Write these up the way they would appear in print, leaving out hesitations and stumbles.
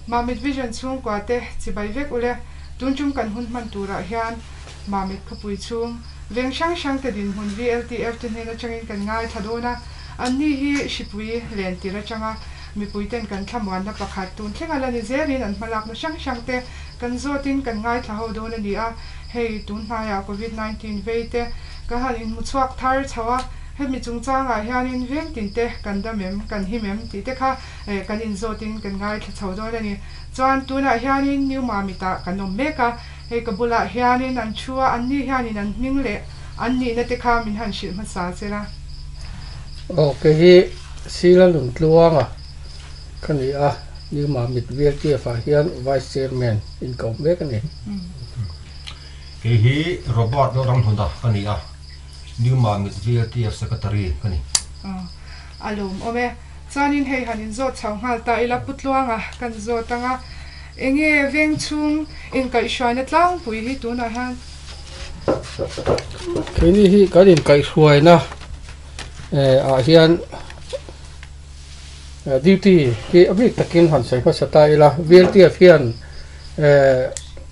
Mamit Vision chhungkua te chibai vek ule. Tun tum kan hun hman turah hian Mamit khawpui chhung veng hrang hrang te dinhmun VLTF te hnen atangin kan ngaithla dawn a, anni hi hripui len tir atanga mipui ten kan thlamuanna pakhat tun thleng a la ni zelin an hmalakna hrang hrang te kan zawtin kan ngaithla ho dawn a ni a, hei tun hnaiah Covid 19 vei te kan han inhmu chhuak thar chho a, hemi chungchangah hianin veng tin te kan dam em, kan him em tih te kha kan inzawtin kan ngaithla chho dawn a ni. Chuan tunah hianin New Mamitah kan awm mek a, hei ka bulah hianin an thu a, anni hianin an hming leh an nihna te kha min han hrilh hmasa che la. Aw, kei hi Sila Luntluanga ka ni a, New Mamit VLTF ah hian Vice Chairman in ka awm mek a ni. Kei hi Robert Lalramhluna ka ni a, New Mamit VLTF Secretary ka ni. Aw, a lawmawm e. Chuanin hei han inzawt chho nghal ta ila Pu Tluanga kan zawt ang a, enge veng chhung inkaihhruaina tlangpui hi tunah hian? Keini hi kan inkaihhruaina ah hian duty hi a bik takin han sawi hmasa ta ila, VLTF hian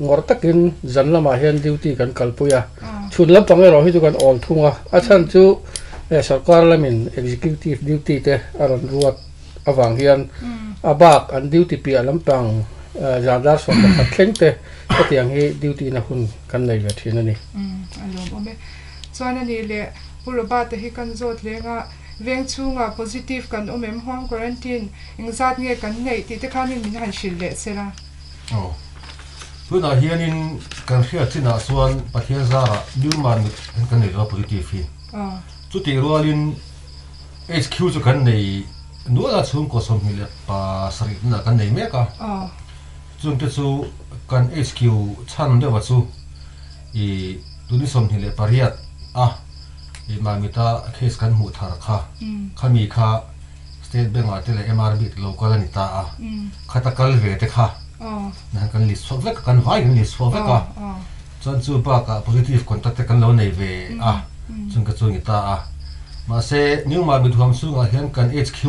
ngawrh takin zan lamah hian duty kan kalpui a, chhun lampang erawh hi chu kan awl thung a, a chhan chu sorkar lamin executive duty te a rawn ruat avang hian a bak an duty piah lampang zan dar 11 thleng te hetiang hi duty na hun kan nei ve thin a ni. A lawmawm e. Chuan a nih leh Pu Robert-a hi kan zawt leng a, veng chhungah positive kan awm em, home quarantine engzat nge kan neih tih te khanin min han hrilh leh sela. Aw. Tunah hianin kan hriat chinah chuan Pathian zarah Newman mit hian kan nei lo a positive hi. Chutih rualin HQ chu kan nei nual a chhungkaw 27 tunah kan nei mek a. Chungte chu kan HQ chhan deuha chu i tuni 28 a i Mamita case kan hmuh thar kha khami kha State Bank ah te leh MRB te lo kal a ni ta a, khata kal ve te kha nan kan list chhuak vek a, kan vai kan list chhuak vek a, chuan chu bakah positive contact te kan lo nei ve a, chung ka chu a ni ta a. Mahse, Newmar mithuam chhungah hian kan HQ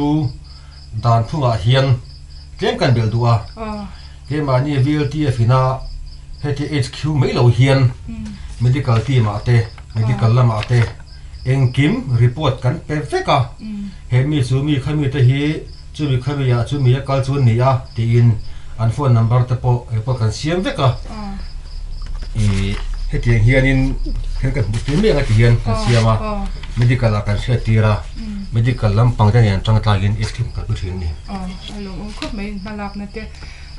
dan phungah hian tlem kan belh duh a, keimahni VLTF ina heti HQ mai lo hian medical team ah te, medical lamah te, Engkim report kan pe vek a, he mi chu mi khami te hi chumi khami ah chumi a kal chu an ni a tiin an phone number te pawh report kan siam vek a, ih hetiang hianin thil kan hmuh tir mai ang a ti hian kan siam a, medical ah kan hriat tir a, medical lampang te nen tang tlaiin ice cream kan hmu thin a ni. Aw a lawmawm khawp mai hmalakna te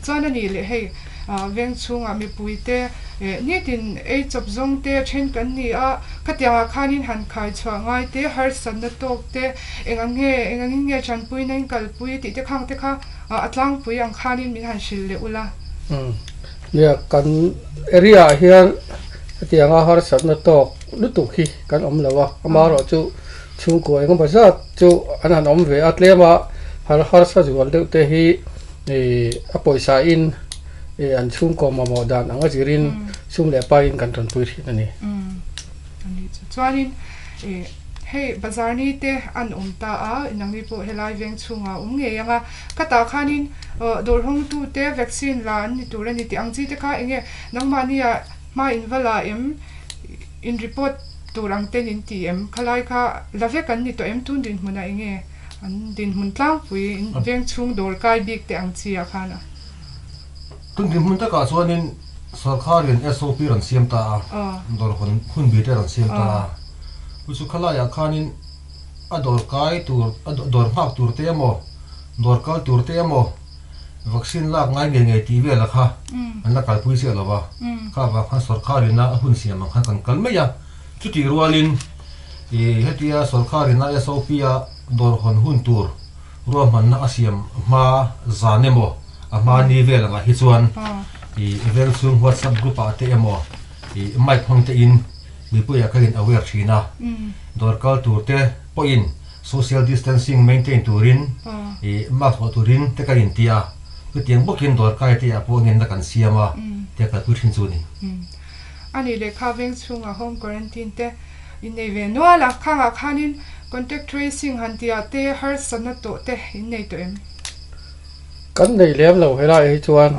chuan a nih leh hei Veng chhungah mipuite nitin ei chawp zawng te then kan ni a, khatiangah khanin han khai chhuah ngai te, harsatna tawk te, eng ang nge, eng angin nge tanpuina in kalpui tih te khang te kha a tlangpui ang khanin min han hrilh leh ula. Nia, kan area ah hian hetianga harsatna tawk lutuk hi kan awm lo a, amaherawhchu chhungkua engemaw zat chu an han awm ve a, tlema harsa zual deuh te hi Ih a pawisa in ih an chhungkaw mamawh dan anga zirin sum leh pai in kan rawn pui thin a ni. Umm a nih chu. Chuanin ih hei bazar ni te an awm ta a, nangni pawh helai veng chhungah awm ngei ang a, khatah khanin dawr hawngtu te vaccine la an ni tur a ni tih ang chi te kha eng nge nangmahnia hma in va la em in report tur ang ten in ti em khalai kha la vek an ni tawh em tun dinhmunah eng nge? An dinhmun tlangpui in veng chhung dawr kai bik te ang chi ah khan a. Tun dinhmun takah chuanin sorkarin SOP rawn siam ta a, dawr hawn hun bi te rawn siam ta a. Chu chu khalaiah khanin a dawr kai tur, a dawr nghak tur te emaw, dawr kal tur te emaw vaccine lak ngai ngei ngei tih vel a kha an la kalpui chiah lo va. Kha vang khan sorkarin a hun siam ang khan kan kal mai a. Chutih rualin i hetia sorkarina SOP a dawr hawn hun tur ruahmanna a siam hma zan emaw a hma ni vel angah hi chuan i veng chhung WhatsApp group ah te emaw i mic hmang te in mipuiah kha in aware thin a, dawr kal tur te pawhin social distancing maintain turin i mask vuah turin te kan inti a, chutiang bawkin dawr kai te ah pawh ngenna kan siam a tia kalpui thin chu a ni. A nih leh kha veng chhungah home quarantine te in nei ve nual a, khangah khanin contact tracing han tih ah te harsatna tawh te in nei tawh em? Kan nei lem lo helai hi chuan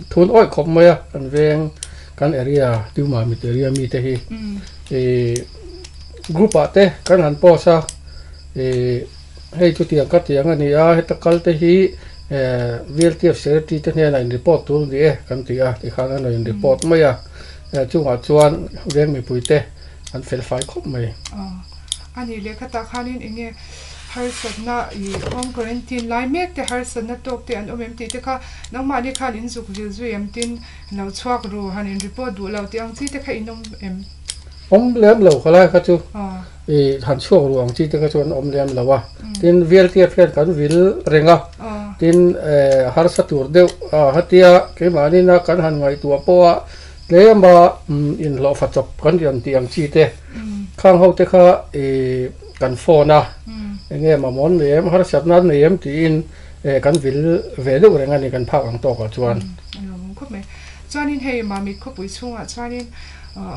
thun awih khawp mai a kan veng kan area Tiumamit area mi te hi ih group ah te kan han post a ih hei chutiang ka tiang a ni a heta kal te hi VLTF secretary te hnenah in report tur a ni e kan ti a tikhan an rawn in report mai a chungah chuan veng mipui te an fel fai khawp mai. A nih leh khatah khanin eng nge harsatna i home quarantine lai mek te harsatna tawk te an awm em tih te kha nangmahni khan in zuk vil zui em tin lo chhuak ru han in report duh lo tih ang chi te kha in awm em? Awm lem lo khalai kha chu i han chhuak ru ang chi te kha chu an awm lem lo a, tin VLTF hian kan vil reng a, tin harsa tur deuh hatia keimahni na kan han ngaihtuah pawh a tlema inhlawhfa chawp kan rawn tih ang chi te. Khang ho te kha ih kan phone a, enge mamawh an nei em, harsatna an nei em tiin kan vil ve deuh reng a ni kan phak ang tawkah chuan. A lo awm khawp mai. Chuanin hei Mamit khawpui chhungah chuanin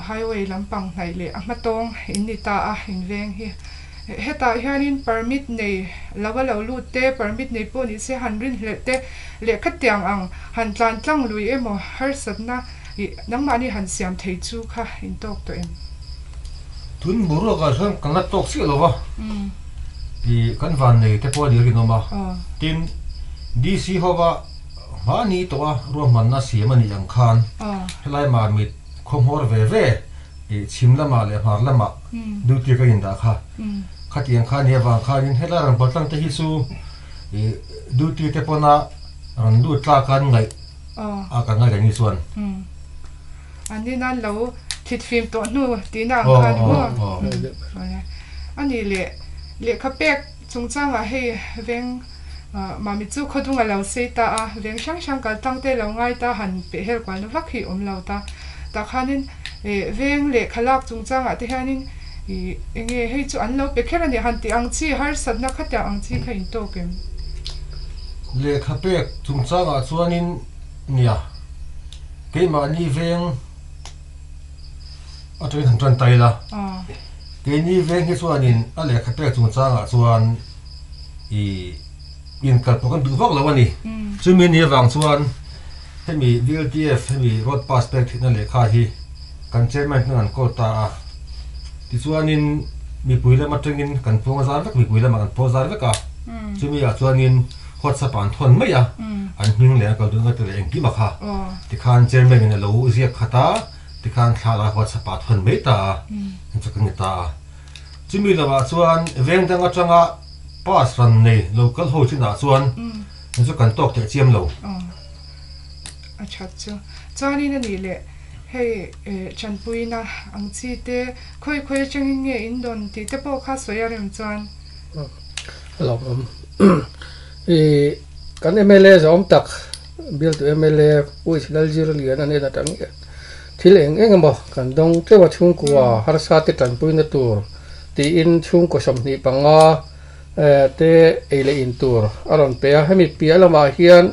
highway lampang hnaih leh a hmatawng in ni ta a in veng hi. Hetah hianin permit nei lo a lo lut te, permit nei pawh ni se han rinhlelh te leh khatiang ang han tlan tlang lui emaw harsatna Ih, nangmahni han siam thei chu kha in tawk tawh em? Tun boruakah chuan kan la tawk chiah lo va, ih kan van nei te pawh a ni rinawm a. Tin, DC hova hmahni tawh a ruahmanna siam a nih ang khan helai Marmit khawhmawr ve ve ih chhim lamah leh hmar lamah duty ka indah kha. Khatiang kha nia vang khanin helai rawn pawh tlang te hi chu ih duty te pawna rawn lut tlak an ngaih a kan ngai reng ni chuan. An ni nan lo thit fim tawh hnu tihna ang kha ni maw? A nih leh lehkha pek chungchangah hei veng Mami chu khawdung a lo sei ta a, veng hrang hrang kal tlang te lo ngai ta han peh hel kualna vak hi awm lo ta. Tah khanin veng lehkha lak chungchangah te hianin eng nge hei chu an lo pe kher a ni han tih ang chi harsatna khatiang ang chi kha intawk em? Lehkha pek chungchangah chuanin nia keimahni veng atangin han tan ta ila, keini veng hi chuanin a lehkha pek chungchangah chuan ih inkal pawh kan duh vak lo a ni. Chumi ni avang chuan hemi VLTF hemi road pass pek theihna lehkha hi kan chairman hnen an call ta a, tichuanin mipui lam atangin kan pawng a zar vek mipui lamah kan pawh zar vek a, chumi ah chuanin WhatsApp ah an thawn mai a, an hming leh an kal duhna te leh engkim a kha tikhan chairman in a lo ziak khat a, tikhan thla lai WhatsApp ah a thawn mai ta a, chu ka ni ta a. Chumi lamah chuan veng dang atanga pass ran nei local ho chinah chuan chu kan tawk teh chiam lo. A that chu. Chuanin a nih leh hei tanpuina ang chi te khawi khawi atangin nge in dawn tih te pawh kha sawi a rem chuan. A lo awm. I kan mla zawm tak bialtu mla Pu Lalzir Lian a nen atang hian thil eng eng emaw kan dawng teuh a chhungkua harsa te tanpuina tur tiin chhungkaw 25 te ei leh in tur a rawn pe a, hemi piah lamah hian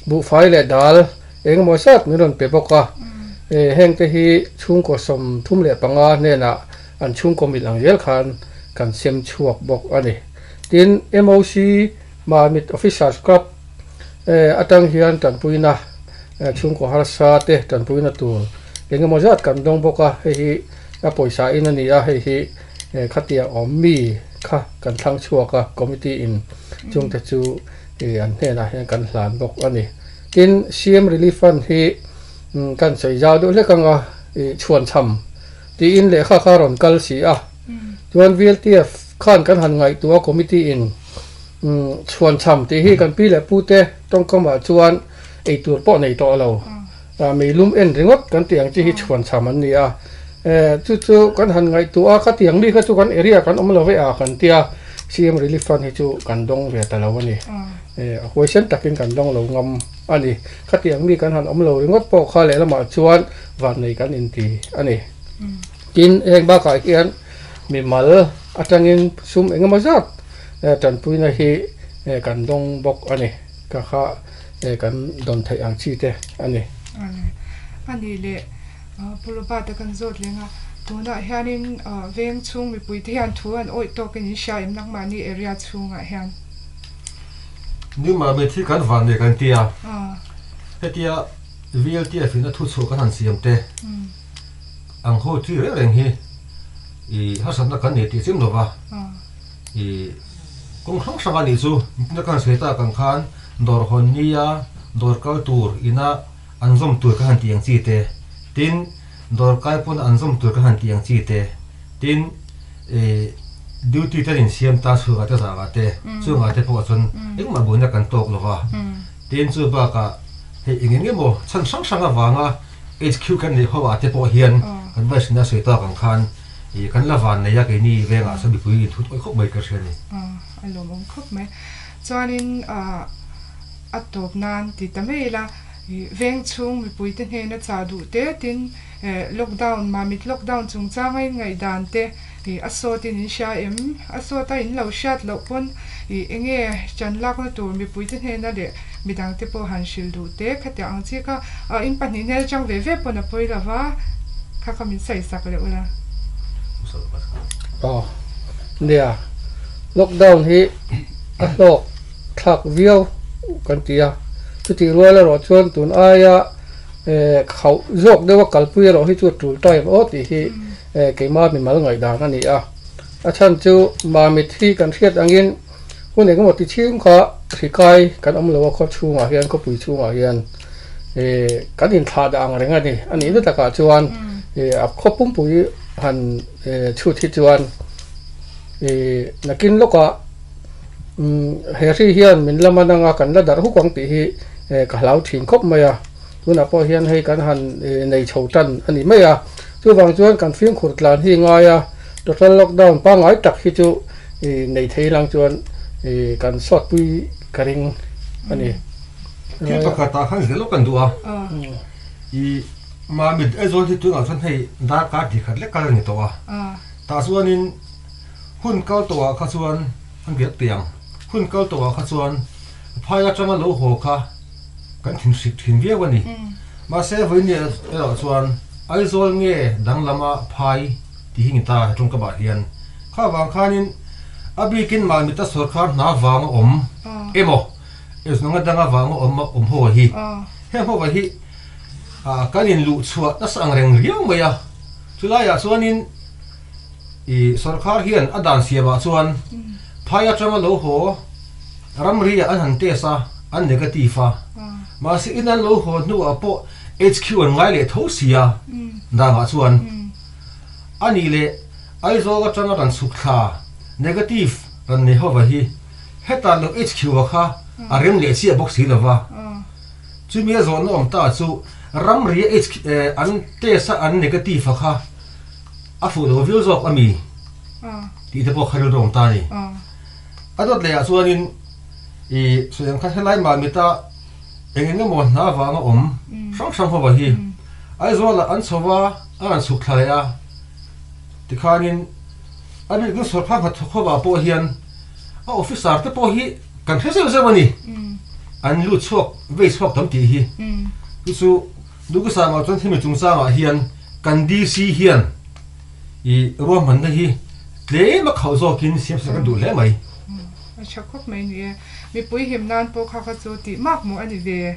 buhfai leh dal eng emaw zat min rawn pe bawk a, heng te hi chhungkaw 35 hnenah an chhungkaw mil ang zel khan kan sem chhuak bawk a ni. Tin, MOC Mamit Officers Club atang hian tanpuina chhungkaw harsa te tanpuina tur eng emaw zat kan dawng bawk a, hei hi a pawisa in a ni a, hei hi Khatiang awm mi kha kan thlang chhuak a, committee in chungte chu an hnenah hian kan hlan bawk a ni. Tin, CM Relief Fund hi kan sawi zau deuh hlek ang a, chhuan chham tiin lehkha kha rawn kal si a. Chuan VLTF khan kan han ngaihtuah a committee in chhuan chham tih hi kan pi leh pu te tawngkamah chuan eitur pawh nei tawh lo. Meilum en ringawt kan tih ang chi hi chhuan chham an ni a, chu chu kan han ngaihtuah a, khatiang mi kha chu kan area kan awm lo ve a kan tia, CM Relief Fund hi chu kan dawng ve ta lo a ni. A huaisen takin kan dawng lo ngam a ni. Khatiang mi kan han awm lo ringawt pawh kha lehlamah chuan vannei kan inti a ni. Tin, heng bakah hian mimal atangin sum engemaw zat tanpuina hi kan dawng bawk a ni. Ka kha. He kan dawn theih ang chi te a ni. A ni. A nih leh Pu Robert-a kan zawt leng a, tunah hianin veng chhung mipui te hian thu an awih tawkin in hria em nangmahni area chhungah hian? New Mamit hi kan van nei kan tia. Hetia VLTF in a thu chhuah kan han siam te ang ho chi reng reng hi i harsatna kan nei tih chim lova i kawng hrang hrang a nih chu nitin a kan sawi tak ang khan dawr hawn nia dawr kal tur ina an zawm tur kan han tih ang chi te tin dawr kai pawn an zawm tur kan han tih ang chi te tin i duty te an insiam ta chhungah te zangah te chungah te pawh chuan engmah buaina kan tawk lo va tin chu bakah hei eng eng emaw chhan hrang hrang avanga HQ kan neih ho ah te pawh hian kan vice ina sawi tawk ang khan i kan la van nei a keini vengah chuan mipui inthut awih khawp mai ka hria a ni. A lawmawm khawp mai. Chuanin a tawp nan ti ta mai ila i veng chhung mipuite hnena chah duh te tin Lockdown, Mamit lockdown chungchanga in ngaihdan te ih a sawt in in hria em? A sawt a in lo hriat loh pawn ih enge chan lakna tur mipuite hnena leh midang te pawh han hrilh duh te khatiang ang chi kha in pahnih hnen atang ve ve pawn a pawi lo va, kha kha min sawi sak leh ula. Aw nia, lockdown hi a hlawk thlak viau kan ti a, chutih rual erawh chuan tun aia Khauh zawk deuha kalpui erawh hi chu a tul ta em aw tih hi keima mimal ngaihdan a ni a. A chhan chu Mamit hi kan hriat angin hun engemaw ti chhing kha hri kai kan awm lo a khaw chhungah hian khawpui chhungah hian kan inthlah dah ang reng a ni. A nihna takah chuan a khaw pumpui han chhut hi chuan nakin lawkah He hri hian min la man anga kan la darh huk ang tih hi ka hlau thin khawp mai a, tunah pawh hian hei kan han nei chho tan a ni mai a, chuvang chuan kan fimkhur tlan hi ngai a, total lockdown pangngai tak hi chu nei thei lang chuan kan sawt pui ka ring a ni. Thil pakhatah khan zel lawk kan duh a, i Mamit Aizawl hi tunah chuan hei darkar tih khat lek kal a ni tawh a, tah chuanin Hun kal tawhah kha chuan an riak teh ang. Hun kal tawhah kha chuan phai atanga lo haw kha kan thinhrik thin viau a ni. Mahse vawiin erawh chuan Aizawl nge danglama phai tih hi ni ta he tawngkamah hian. Kha vang khanin a bikin Mamita sawrkar hna vanga awm emaw Eznunga danga vanga awm awm ho hi heng ho hi kan inluhchhuah nasa ang reng riau mai a. Chulaiah chuanin. I sawrkar hian a dan siamah chuan phai atanga lo haw ramri ah an han test a, an negative a, mahse in an lo haw hnuah pawh HQ an ngai leh tho sia dangah chuan a nih leh Aizawl atanga ran chhuk thla negative ran nei hova hi hetah lo HQ a kha a rem leh chiah bawk si lova chumi a zawhna awm ta chu ramri a HQ an test a an negative a kha A fuh lo viau zawk a mi tih te pawh kha rilru awm ta a ni. A dawt lehah chuanin i sawi ang khan helai Mamita eng eng emaw hna vanga awm hrang hrang ho hi Aizawlah an chho va, a rawn chhuk thla leh a. Tikhanin a bik chu sawrkar hnathawk hovah pawh hian a officer te pawh hi kan hre zeuh zeuh a ni. An lut chhuak vei chhuak tam tih hi. Chu chu Duhkusangah chuan hemi chungchangah hian kan DC hian i ruahmanna hi tlem a khauh zawkin siam sak an duh hle mai. A tha khawp mai ni e. Mipui him nan pawh kha kha chu tih mak maw a ni ve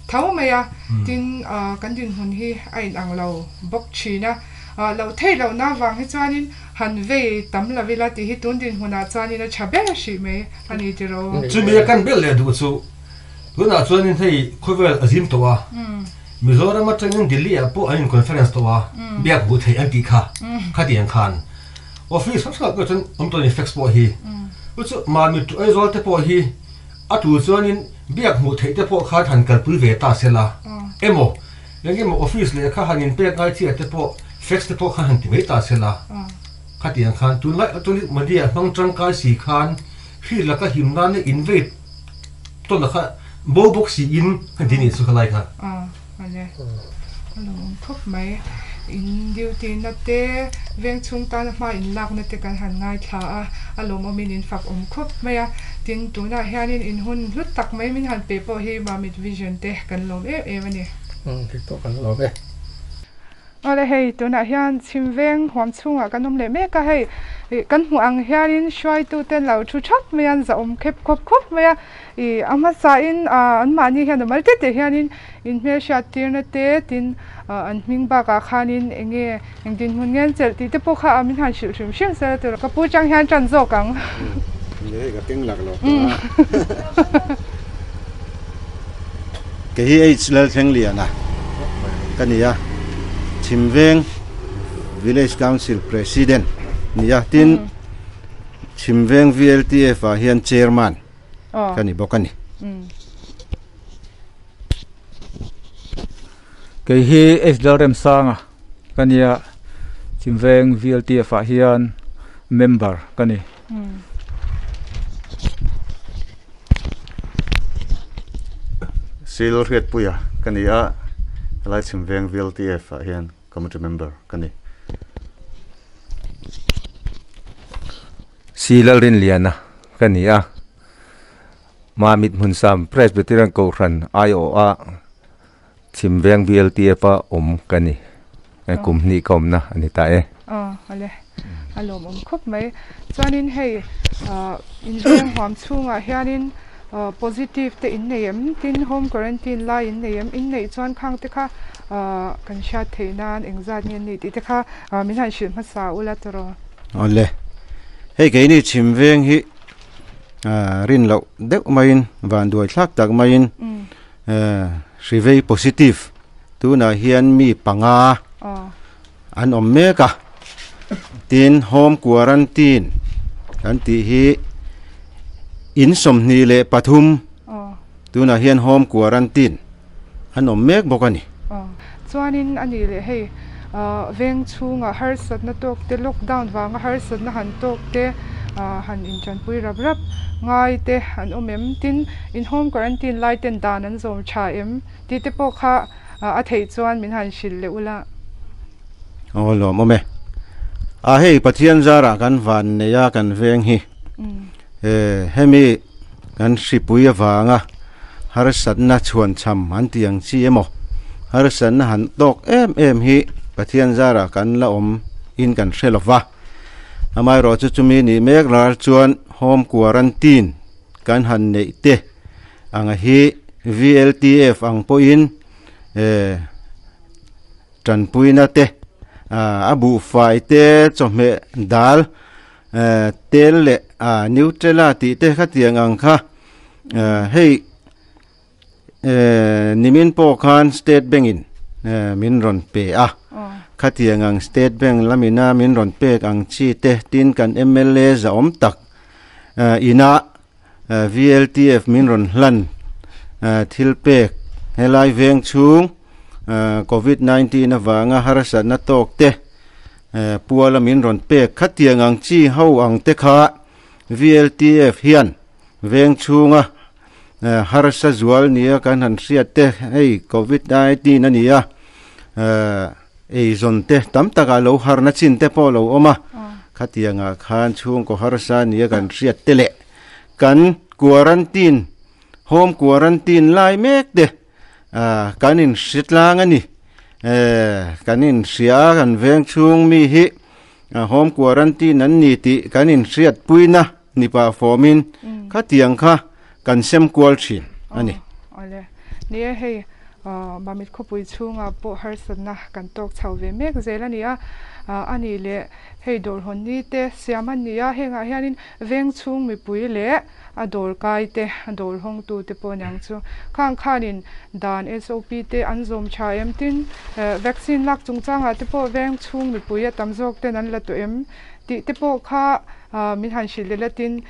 tho mai a. Tin, kan dinhmun hi a inang lo bawk thin a. Loh theih lohna avang hi chuanin han vei tam lo ila tih hi tun dinhmunah chuanin a tha ber hrih mai a ni tiraw. Chumi a kan belh leh duh chu Tunah chuanin hei khawvel a zim tawh a, Mizoram atangin Delhi ah pawh an in conference tawh a, biak hmuh theih an tih kha, khatiang khan office hrang hrangah pawh chuan awm tawh a ni fax pawh hi. Chu chu Mamit to Aizawl te pawh hi a tul chuanin biak hmuh theih te pawh khan han kalpui ve ta sela emaw engemaw office lehkha han in pek ngai chiah te pawh fax te pawh khan han ti mai ta sela khatiang khan tunlai electronic media hmang tangkai si khan hri laka him nana invade Tawna kha bo bawk si in ka ti nih chu kha lai kha. Aw ale a lo awm khawp mai. In duty na te veng chhung tana hma in lak na te kan han ngaithla a, a lawmawm in in fak awm khawp mai a. Tin tunah hianin in hun hlut tak mai min han pe pawh hi Mamit Vision te kan lawm em em a ni. Umm hei pawh kan lawm e. Awle hei tunah hian chhim veng huam chhungah kan awm leh mek a, hei ih kan hmuh ang hianin hruaitu te lo thu thap mai a, an zahawm khep khawp khawp mai a, ih a hmasa in ah an mahni hian a mal te te hianin inhmelhriat tirna te tin ah an hming bakah khanin eng nge eng dinhmun nge an chelh tih te pawh kha a min han hrilh hrim hrim sela tur ka pu chang hian tan zawk ang. Hei ka keng lak lo tawh a. Kei hi H Lalthlengliana ka ni a, Chhimveng Village Council President ni a, tin Chhimveng VLTF ah hian Chairman ka ni bawk a ni. Kei hi H Lalremsanga ka ni a, Chhimveng VLTF ah hian Member ka ni. Sil Hriatpuia ka ni a, helai chhim veng VLTF ah hian committee member ka ni. Si Lalrinliana ka ni a, Mamit Hmunsam Presbyterian Kohhran aiawha Chhim veng VLTF a awm ka ni. Kum hnih ka awmna a ni ta e. Aw ale a lawmawm khawp mai. Chuanin hei in veng huam chhungah hianin positive te in nei em? Tin home quarantine lai in nei em? In neih chuan khang te kha kan hriat theih nan engzat nge an nih tih te kha min han hrilh hmasa ula tawrh. Awle hei keini chhim veng hi rin loh deuh maiin vanduai thlak tak maiin Hri vei positive tunah hian mi panga an awm mek a, tin home quarantine kan tih hi in 23 tunah hian home quarantine an awm mek bawk a ni. Chuanin a nih leh hei veng chhungah harsatna tawk te, lockdown vanga harsatna han tawk te han inchanpui rap rap ngai te an awm em? Tin, in home quarantine lai ten dan an zawm tha em? Tih te pawh kha a theih chuan min han hrilh leh ula. Aw lawm awm e. A hei Pathian zarah kan van nei a kan veng hi. Hemi kan hripui avanga harsatna chhuanchham an tih ang chi emaw harsatna han tawk em em hi Pathian zarah kan la awm in kan hre lova. Amaherawh chu chumi nih mek lar chuan home quarantine kan han neih te anga hi VLTF ang pawhin tanpuina te a buhfai te chawhmeh dal Tel leh Nutella tih te khatiang ang kha hei nimin pawh khan State Bank in min rawn pe a, khatiang ang State Bank lamina min rawn pek ang chi te tin kan mla zahawm tak ina VLTF min rawn hlan thil pek helai veng chhung Covid 19 avanga harsatna tawk te Puala min rawn pek khatiang ang chi ho ang te kha VLTF hian veng chhunga harsa zual nia kan han hriat te hei Covid 19 a ni a, eizawn te tam takah lo harna chin te pawh lo awm a, khatiangah khan chhungkaw harsa nia kan hriat te leh kan quarantine home quarantine lai mek te Kan inhre tlang a ni. Kan inhria a, kan veng chhung mi hi home quarantine an ni tih kan inhriatpuina ni pah fawmin khatiang kha kan sem kual thin a ni. Awle. Ni e, hei Mamit khawpui chhungah pawh harsatna kan tawk chho ve mek zel a ni a. A nih leh hei dawr hawn ni te siam a ni a, hengah hianin veng chhung mipui leh a dawr kai te, a dawr hawng tu te pawh aniang chu. Khang khanin dan SOP te an zawm tha em? Tin, vaccine lak chungchangah te pawh veng chhung mipui a tam zawk ten an la tawh em? Tih te pawh kha min han hrilh leh la tin,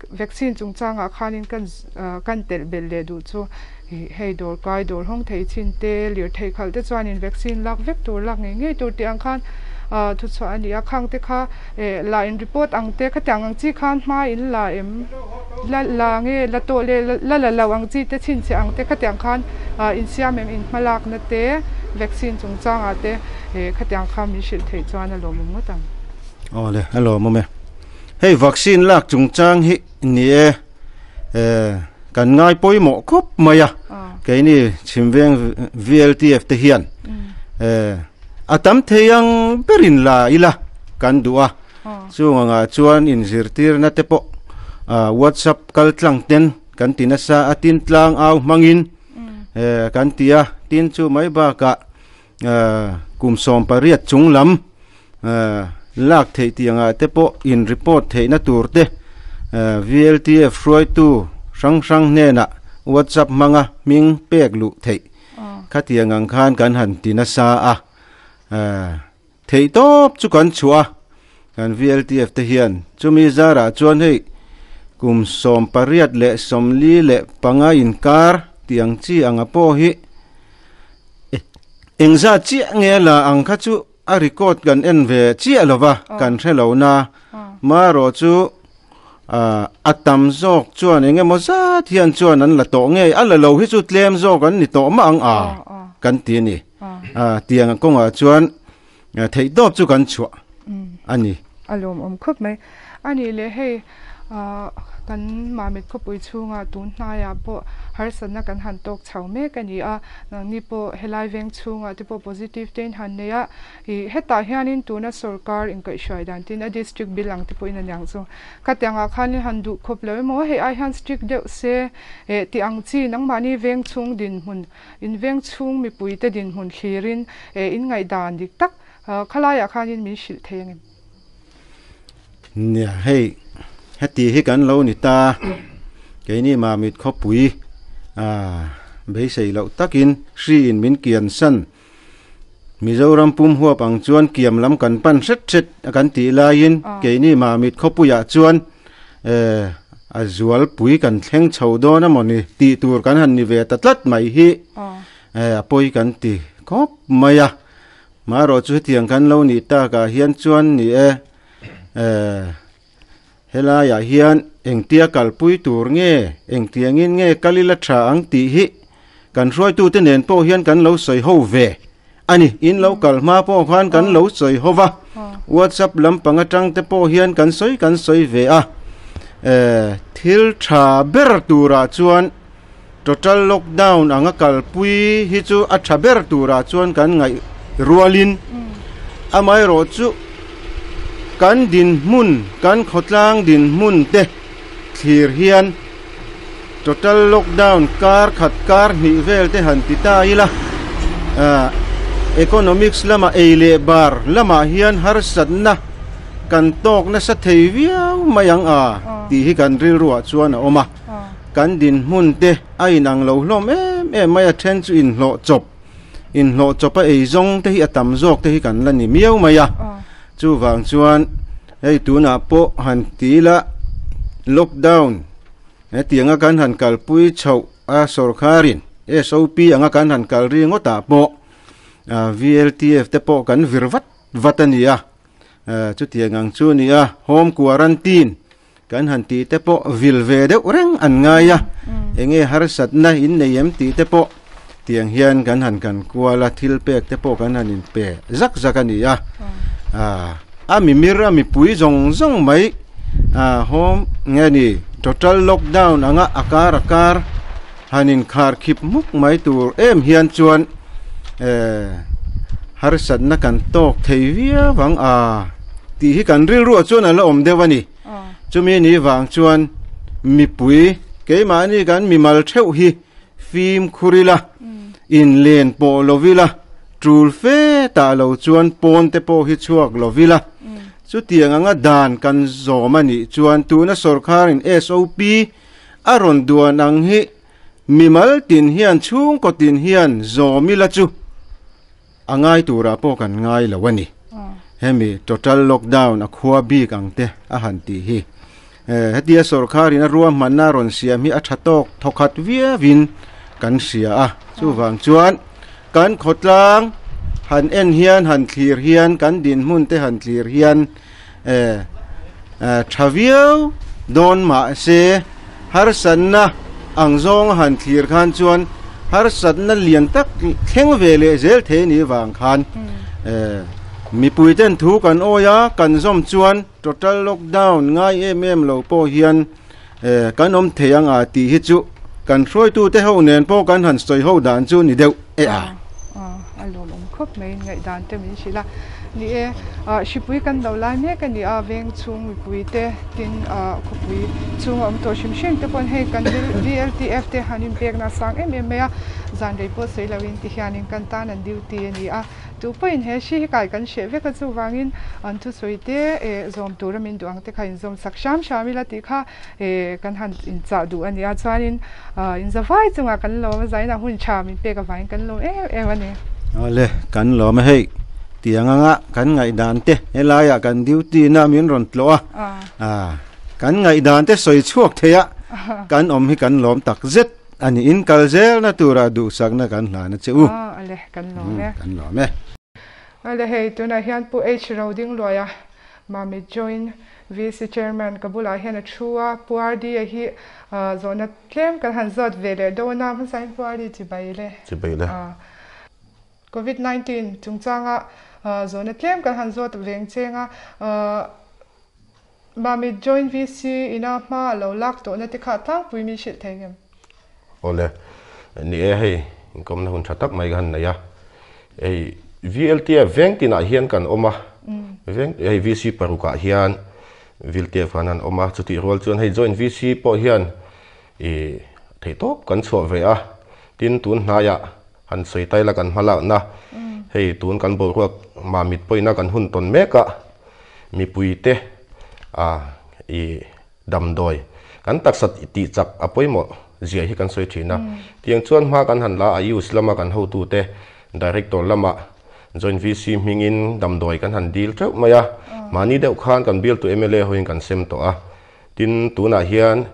vaccine chungchangah khanin kan kan telh belh leh duh chu hei dawr kai, dawr hawng thei chin te, lirthei khalh te chuanin vaccine lak vek tur, lak ngei ngei tur tih ang khan Thuchhuah a ni a, khang te kha la in report ang te khatiang ang chi khan hma in la em la la nge la tawh leh la la lo ang chi te chhinchhiah ang te khatiang khan in siam em in hma lakna te vaccine chungchangah te khatiang kha min hrilh theih chuan a lawmawm ngawt ang. Awle a lawmawm e. Hei vaccine lak chungchang hi ni e kan ngai pawimawh khawp mai a keini Chhimveng VLTF te hian. A tam thei ang berin la ila kan duh a, chung angah chuan inzirtirna te pawh WhatsApp kal tlang ten kan ti nasa a, tin tlang au hmangin kan ti a, tin chu mai bakah kum 18 chung lam lak theih tih angah te pawh in report theihna tur te VLTF hruaitu hrang hrang hnenah WhatsApp hmanga hming pek luh theih khatiang ang khan kan han ti nasa a, theih tawp chu kan chhuah a, kan VLTF te hian chumi zarah chuan hei kum 85 leh 45 inkar tih ang chi anga pawh hi engzat chiah nge la ang kha chu a record kan en ve chiah lova kan hre lo na marawh chu a tam zawk chuan eng emaw zat hian chuan an la tawh ngei a la lo hi chu tlem zawk an ni tawh mah ang a kan ti a ni tiang kawngah chuan theih tawp chu kan chhuah a ni. A lawmawm khawp mai a ni le hei kan Mamit khawpui chhungah tun hnaiah pawh harsatna kan han tawk chho mek a ni a, nangni pawh helai veng chhungah te pawh positive te in han nei a, ih hetah hianin tuna sorkar inkaihhruai dan tin a district bill ang te pawhin a niang chu khatiangah khanin han duh khawp lo emaw hei ai hian strict deuh se eh tih ang chi nangmahni veng chhung dinhmun in veng chhung mipui te dinhmun thlirin eh in ngaihdan dik tak khalaiah khanin min hrilh thei ang em? Nia hei heti hi kan lo ni ta keini Mamit khawpui beisei loh takin hri in min kian san Mizoram pum huap ang chuan kiam lam kan pan hret hret a kan tih laiin keini Mamit khawpuiah chuan a zualpui kan thleng chho dawn a mawni tih tur kan han ni ve ta tlat mai hi a pawi kan ti khawp mai a. Marawh chu hetiang kan lo nih takah hian chuan ni e, helaiah hian engtia kalpui tur nge, engtiangin nge kal ila tha ang tih hi kan hruaitute nen pawh hian kan lo sawi ho ve a ni. In lo kal hma pawh khan kan lo sawi ho va, WhatsApp lampang atang te pawh hian kan sawi kan sawi ve a. Thil tha ber turah chuan Total lockdown anga kalpui hi chu a tha ber turah chuan kan ngaih rualin amaherawh chu kan dinhmun, kan khawtlang dinhmun te thlir hian total lockdown kar khat kar hnih vel te han ti ta ila economics lama ei leh bar lamah hian harsatna kan tawk nasa thei viau mai ang a tih hi kan rilruah chuan a awm a. Kan dinhmun te a inang lo hlawm em em mai a, then chu inhlawh chawp, inhlawh chawp a ei zawng te hi a tam zawk te hi kan la ni miau mai a. Chuvang chuan hei tunah pawh han ti ila lockdown hetianga kan han kalpui chhoh a sorkharin SOP anga kan han kal ri ngawtah pawh VLTF te pawh kan vir vat vat a ni a. Chutiang ang chu a ni a, home quarantine Kan han tih te pawh vil ve deuh reng an ngai a, enge harsatna in nei em tih te pawh tiang hian kan han kan kual a, thil pek te pawh kan han inpe zak zak a ni a. A mimir a mipui zawng zawng mai home nge ni total lockdown anga a kar a kar han inkhar khip hmuk mai tur em hian chuan harsatna kan tawk thei viau ang a tih hi kan rilruah chuan a la awm deuh a ni. Chumi ni vang chuan mipui keimahni kan mimal theuh hi fimkhur ila, inlen pawh lo ila, tul fe tah lo chuan pawn te pawh hi chhuak lo ila. Chutiang anga dan kan zawm a nih chuan tuna sawrkharin SOP a rawn duan ang hi mimal tin hian chhungkaw tin hian zawm ila chu a ngai turah pawh kan ngai lo a ni. Hemi total lockdown a khua bik ang te a han tih hi. Hetia sawrkharin a ruahmanna a rawn siam hi a tha tawk thawkhat viauin kan hria a. Chuvang chuan kan khawtlang han en hian han thlir hian kan dinhmun te han thlir hian tha viau dawn mahse harsatna ang zawnga han thlir khan chuan harsatna lian tak thleng ve leh zel thei anih vang khan mipui ten thu kan awi a kan zawm chuan total lockdown ngai em em lo pawh hian kan awm thei ang a tih hi chu kan hruaitute ho nen pawh kan han sawi ho dan chu ni deuh e a. A lawmawm khawp. khawp mai in ngaihdan te min hrilh a. Ni e, hripui kan lo lai mek a ni a, veng chhung mipui te tin khawpui chhunga awm tawh hrim hrim te pawn hei kan VLTF te han inpekna a sang em em mai a, zan rei pawh sawi loin ti hianin kan tan an duty a ni a. Tu pawhin he hri hi kai kan hreh vek a, chuvangin an thusawi te zawm tura min duh ang te kha inzawm sak hram hram ila tih kha kan han inchah duh a ni a. Chuanin inzavai chungah kan lawm a, zainah hun tha min pek avangin kan lawm em em a ni. Awle, kan lawm a hei. Tiang anga kan ngaihdan te helaiah kan duty na min rawn tlawh a, kan ngaihdan te sawi chhuak thei a, kan awm hi kan lawm tak zet. A ni in kal zelna tura duhsakna kan hlan a che u. Ale, kan lawm e. Kan lawm e. Ale hei, tunah hian Pu H Roding Luaia, Mamit Joint VC Chairman ka bulah hian a thu a, Pu RD a hi zawhna tlem kan han zawt ve leh dawn a, hmasain Pu RD chibai le. Chibai le. Covid 19 chungchanga zawhna tlem kan han zawt veng cheng a, Mamit Joint VC ina hma a lo lak tawhna te kha tlangpui min hrilh thei ngem? Awle, ni e hei inkawmna hun tha tak mai ka han nei a. Hei VLTF veng tinah hian kan awm a, veng hei VC parukah hian VLTF khan an awm a, chutih rual chuan hei Joint VC pawh hian ih theihtawp kan chhuah ve a, tin tun hnaiah han sawi tai la kan hma lakna hei tun kan boruak Mamit pawhina kan hun tawn mek a, mipuite a i damdawi kan taksa tih chak a pawimawh zia hi kan sawi thin a. Tiang chuan hma kan han la a use lama kan hotute director lama joint VC hmingin damdawi kan han dil teuh mai a, mahni deuh khan kan bialtu mla hoin kan sem tawh a. Tin tunah hian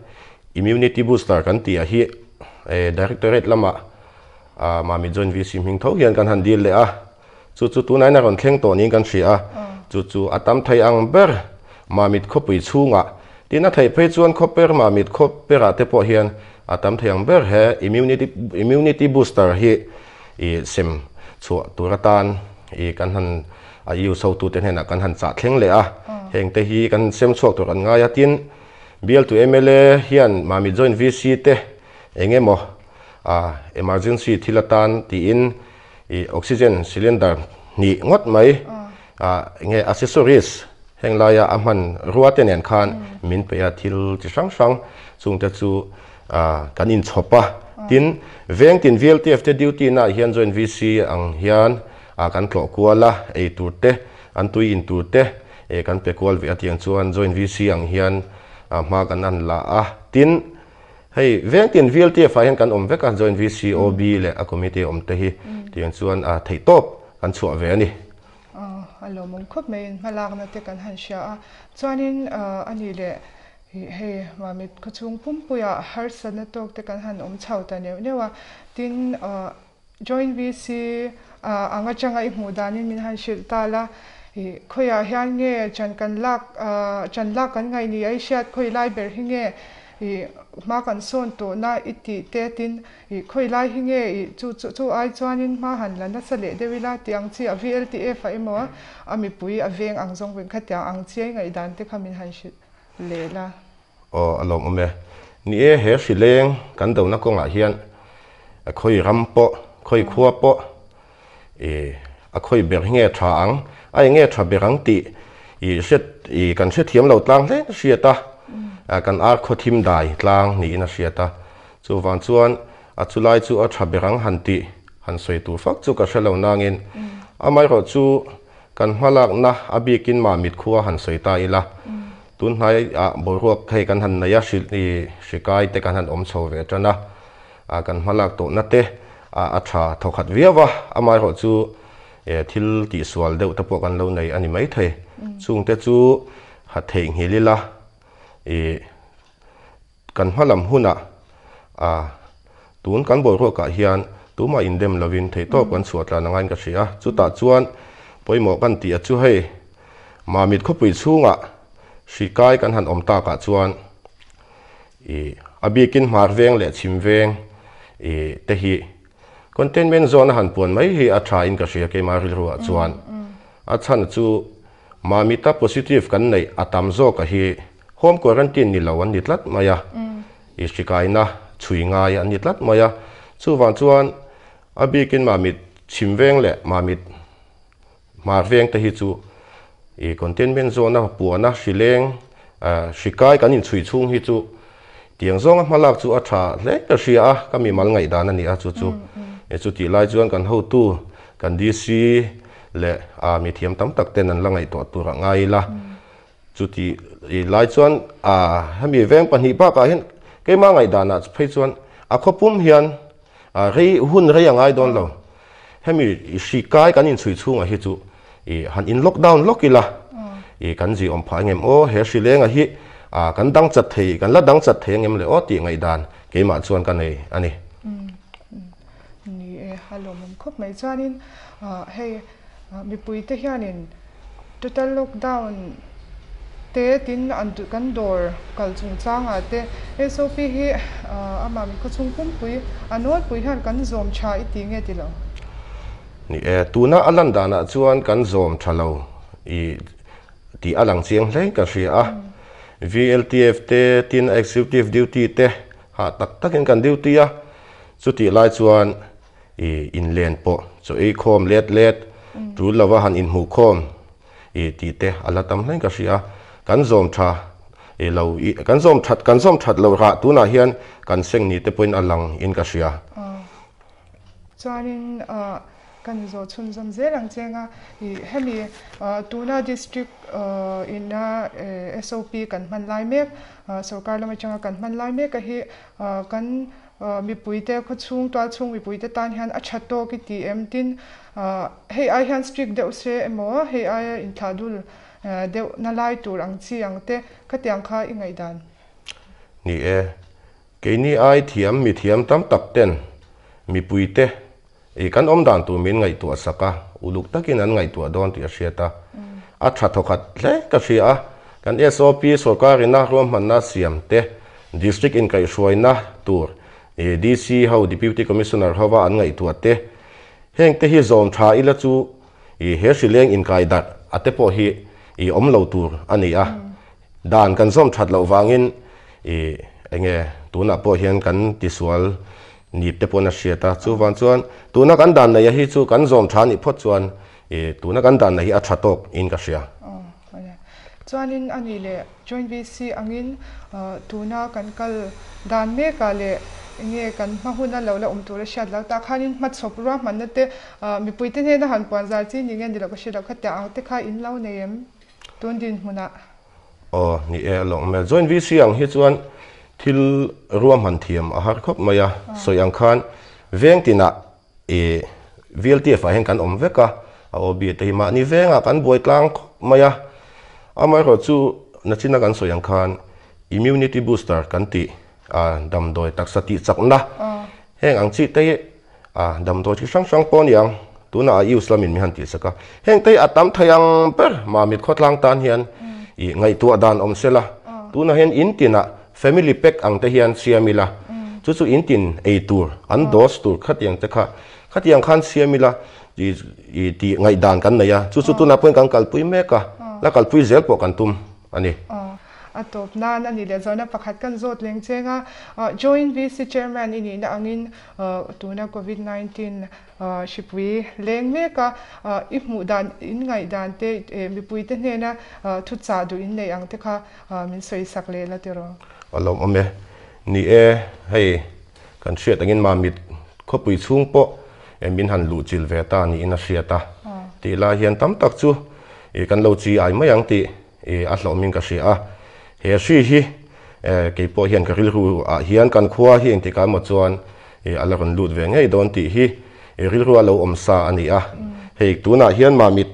immunity booster kan tih ah hi directorate lama Mamit joint VC hming tho hian kan han dil leh a. Chu chu tunah hian a rawn thleng tawh niin kan hria a, chu chu a tam thei ang ber Mamit khawpui chhungah. Tin a theih phei chuan khawper Mamit khawperah te pawh hian a tam thei ang ber he immunity immunity booster hi ih sem chhuah tur atan ih kan han a use hotute hnenah kan han chah thleng leh a, heng te hi kan sem chhuak tur an ngai a. Tin bialtu mla hian Mamit joint VC te eng emaw emergency thil atan tiin ih oxygen cylinder hnih ngawt mai ah enge accessories heng laia a hman rua te nen khan min pe a thil chi hrang hrang chungte chu ah kan inchhawp a tin veng tin VLTF te duty naah hian joint VC ang hian ah kan tlawh kual a ei tur te an tui in tur te eh kan pe kual ve a tiang chuan joint VC ang hian ah hma kan an la a tin Hei vengtin VLTF ah hian kan awm vek a, Joint VCOB leh a committee awm te hi tiang chuan a theihtawp kan chhuah ve a ni. A lawmawm khawp mai in hmalakna te kan han hria a, chuanin a nih leh hei Mamit khawchhung pumpuiah harsatna tawk te kan han awm chho ta neuh neuh a, tin Joint VC ang atanga i hmuh danin min han hrilh ta la, i khawiah hian nge chan kan lak chan lak kan ngaih ni a i hriat khawi lai ber hi nge i hma kan sawn tawhna i tih te tin i khawi lai hi nge i chu chu chu ai chuanin hma han la nasa leh deuh ila tih ang chi a VLTF ah emaw a mipui a veng ang zawng vin khatiang ang chi a i ngaihdan te kha min han hrilh leh la. Aw a lawmawm e. Ni e, he hri leng kan dona kawngah hian a khawi ram pawh, khawi khua pawh i a khawi ber hi nge tha ang, a eng nge tha ber ang tih i hriat i kan hrethiam lo tlang hle a hriat a, kan ar khaw thim dai tlang niin a hriat a. Chuvang chuan a chulai chu a tha ber ang han tih han sawi tur fak chu ka hre lo nangin amaherawhchu kan hmalakna a bikin Mamit khua han sawi ta ila. Tun hnaiah boruak hei kan han nei a, hri kai te kan han awm chho ve tan a, kan hmalak tawhna te a tha thawkhat viau a, amaherawh chu thil tihsual deuh te pawh kan lo nei a ni maithei. Chungte chu ha theihnghilh ila ih kan hma lam hunah tun kan boruakah hian tumah indem lovin theihtawp kan chhuah tlan angain ka hria. Chutah chuan pawimawh kan tih a chu hei Mamit khawpui chhungah hri kai kan han awm takah chuan ih a bikin hmar veng leh chhim veng ih te hi containment zone a han puan mai hi a tha in ka hria keimah rilruah chuan a chhan chu Mamita positive kan neih a tam zawk a hi home quarantine ni lo an ni tlat mai a, ih hri kaina chhui ngai an ni tlat mai a, chuvang chuan a bikin Mamit. Chhimveng leh Mamit Hmar veng te hi chu i containment zone a puan a hrileng hri kai kan inchhui chhung hi chu tiang zawnga hmalak chu a tha hle ka hria a, ka mimal ngaihdan a ni a chu chu. Chutih lai chuan kan hotu kan DC leh mithiam tam tak ten an la ngaihtuah tur a ngai ila. Chutih lai chuan hemi veng pahnih bakah hian keimah ngaihdanah phei chuan a khawpum hian Rei hun rei a ngai dawn lo. Hemi hri kai kan inchhui chhungah hi chu i han in lockdown lawk ila i kan zi awm phah engem aw he hri lenga hi kan dang chat thei kan la dang chat thei engem le aw tih ngaihdan keimah chuan ka nei a ni. Ni e, a lawmawm khawp mai. Chuanin hei Mipuite hianin total lockdown te tin an kan dawr kal chungchangah te SOP hi amah mi khawchhung pumpui a nawlpui hian kan zawm tha i ti nge ti lo? Ni e, tuna a lan danah chuan kan zawm tha lo i tih a lang chiang hle ka hria a. VLTF te tin executive duty te hah tak takin kan duty a, chutih lai chuan I inlen pawh chaw ei khawm let let, tul lova han inhmuh khawm i tih te a la tam hlein ka hria. Kan zawm tha i lo i kan zawm that kan zawm that loh rah tunah hian kan seng ni te pawhin a lang in ka hria. Chuanin kan zawh chhunzawm zel ang cheng a, i hemi tuna district ina SOP kan hman lai mek, sorkar lam atanga kan hman lai mek a hi kan Mipuite khawchhung tualchhung mipuite tan hian a tha tawk i ti em? Tin, hei ai hian strict deuh se emaw, hei aia inthlah dul deuh na lai tur ang chi ang te, khatiang kha i ngaihdan? Ni e, keini ai thiam mithiam tam tak ten mipuite i kan awm dan tur min ngaihtuah sak a, uluk takin an ngaihtuah dawn tih a hriat a, a tha thawkhat hle ka hria a, kan SOP sorkarina ruahmanna siam te, District inkaihhruaina tur DC ho, Deputy Commissioner hova an ngaihtuah te, heng te hi zawm tha ila chu i he hrileng inkai darh a te pawh hi i awm lo tur a ni a, dan kan zawm that loh vangin i enge tunah pawh hian kan tisual nip te pawhin a hriat a, chuvang chuan tuna kan dan neih a hi chu kan zawm tha nih phawt chuan i tuna kan dan neih hi a tha tawk in ka hria. Chuanin a nih leh Joint VC angin tuna kan kal dan mekah leh enge kan hma huna lo la awm tur a hriat lo tah khanin hmachhawp ruahmanna te mipuite hnena han puan zar chi ni nge ni lo ka hre lo kha tiah ang te kha in lo nei em tun dinhmunah? Aw ni e a lawng hmel. Joint VC ang hi chuan thil ruahman thiam a har khawp mai a, sawi ang khan veng tinah I VLTF ah hian kan awm vek a, a OB te hi mahni vengah kan buai tlang khawp mai a. Amaherawh chu nachina kan sawi ang khan immunity booster kan tih a damdawi taksa tih chakna heng ang chi te hi a damdawi chi hrang hrang pawh a ni ang tunah a use lamin min han tih sak a. Heng te hi a tam thei ang ber Mamit khawtlang tan hian i ngaihtuah dan awm sela tunah hian in tinah Family pack ang te hian siam ila, chu chu in tin ei tur, an dose tur khatiang te kha, khatiang khan siam ila i tih ngaihdan kan nei a, chu chu tunah pawhin kan kalpui mek a, la kalpui zel pawh kan tum a ni. A tawp nan a nih leh zawhna pakhat kan zawt leng cheng a, Joint VC Chairman i nihna angin tuna Covid 19 Hripui leng mek a, i hmuh dan, in ngaih dan te, mipuite hnena thu chah duh in neih ang te kha min sawi sak leh la tiraw? A lawmawm e. Ni e, hei kan hriat angin Mamit khawpui chhung pawh min han luh chilh ve ta niin a hriat a. Tih lai hian tam tak chu kan lo chi ai mai ang tih a hlawhmin ka hria a. He hri hi kei pawh hian ka rilru ah hian kan khua hi engtikah emaw chuan a la rawn lut ve ngei dawn tih hi rilru a lo awm sa a ni a. Hei tunah hian Mamit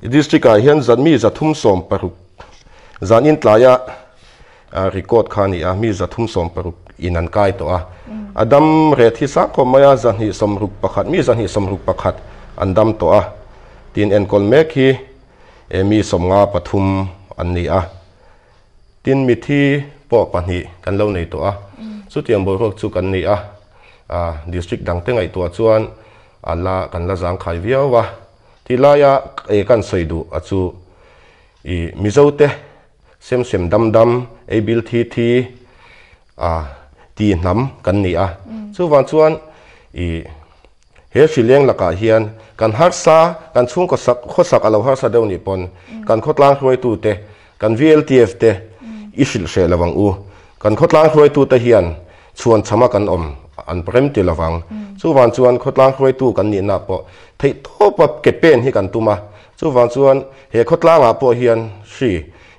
district ah hian mi 360 zan intlaia record kha a ni a, mi 360 in an kai tawh a. A dam ret hi sang khawp mai a, 261, mi 261 an dam tawh a. Tin enkawl mek hi mi 53 an ni a. Tin, mithi pawh pahnih kan lo nei tawh a, chutiang boruak chu kan nei a, district dangte ngaihtuah chuan a la kan la zangkhai viau a. Tih laia e kan sawi duh a chu i Mizote sem sem dam dam, ei bil thi thi a ti hnam kan ni a, chuvang chuan i. He hrileng lakah hian kan harsa, kan chhungkaw sak, khawsak a lo harsa deuh nih pawn kan khawtlang hruaitute, kan VLTF te i hrilh hreh lo ang u. Kan khawtlang hruaitute hian chhuan chhama kan awm an rem ti lo vang. Chuvang chuan khawtlang hruaitu kan nihna pawh theihtawpa ke pen hi kan tum a. Chuvang chuan he khawtlangah pawh hian hri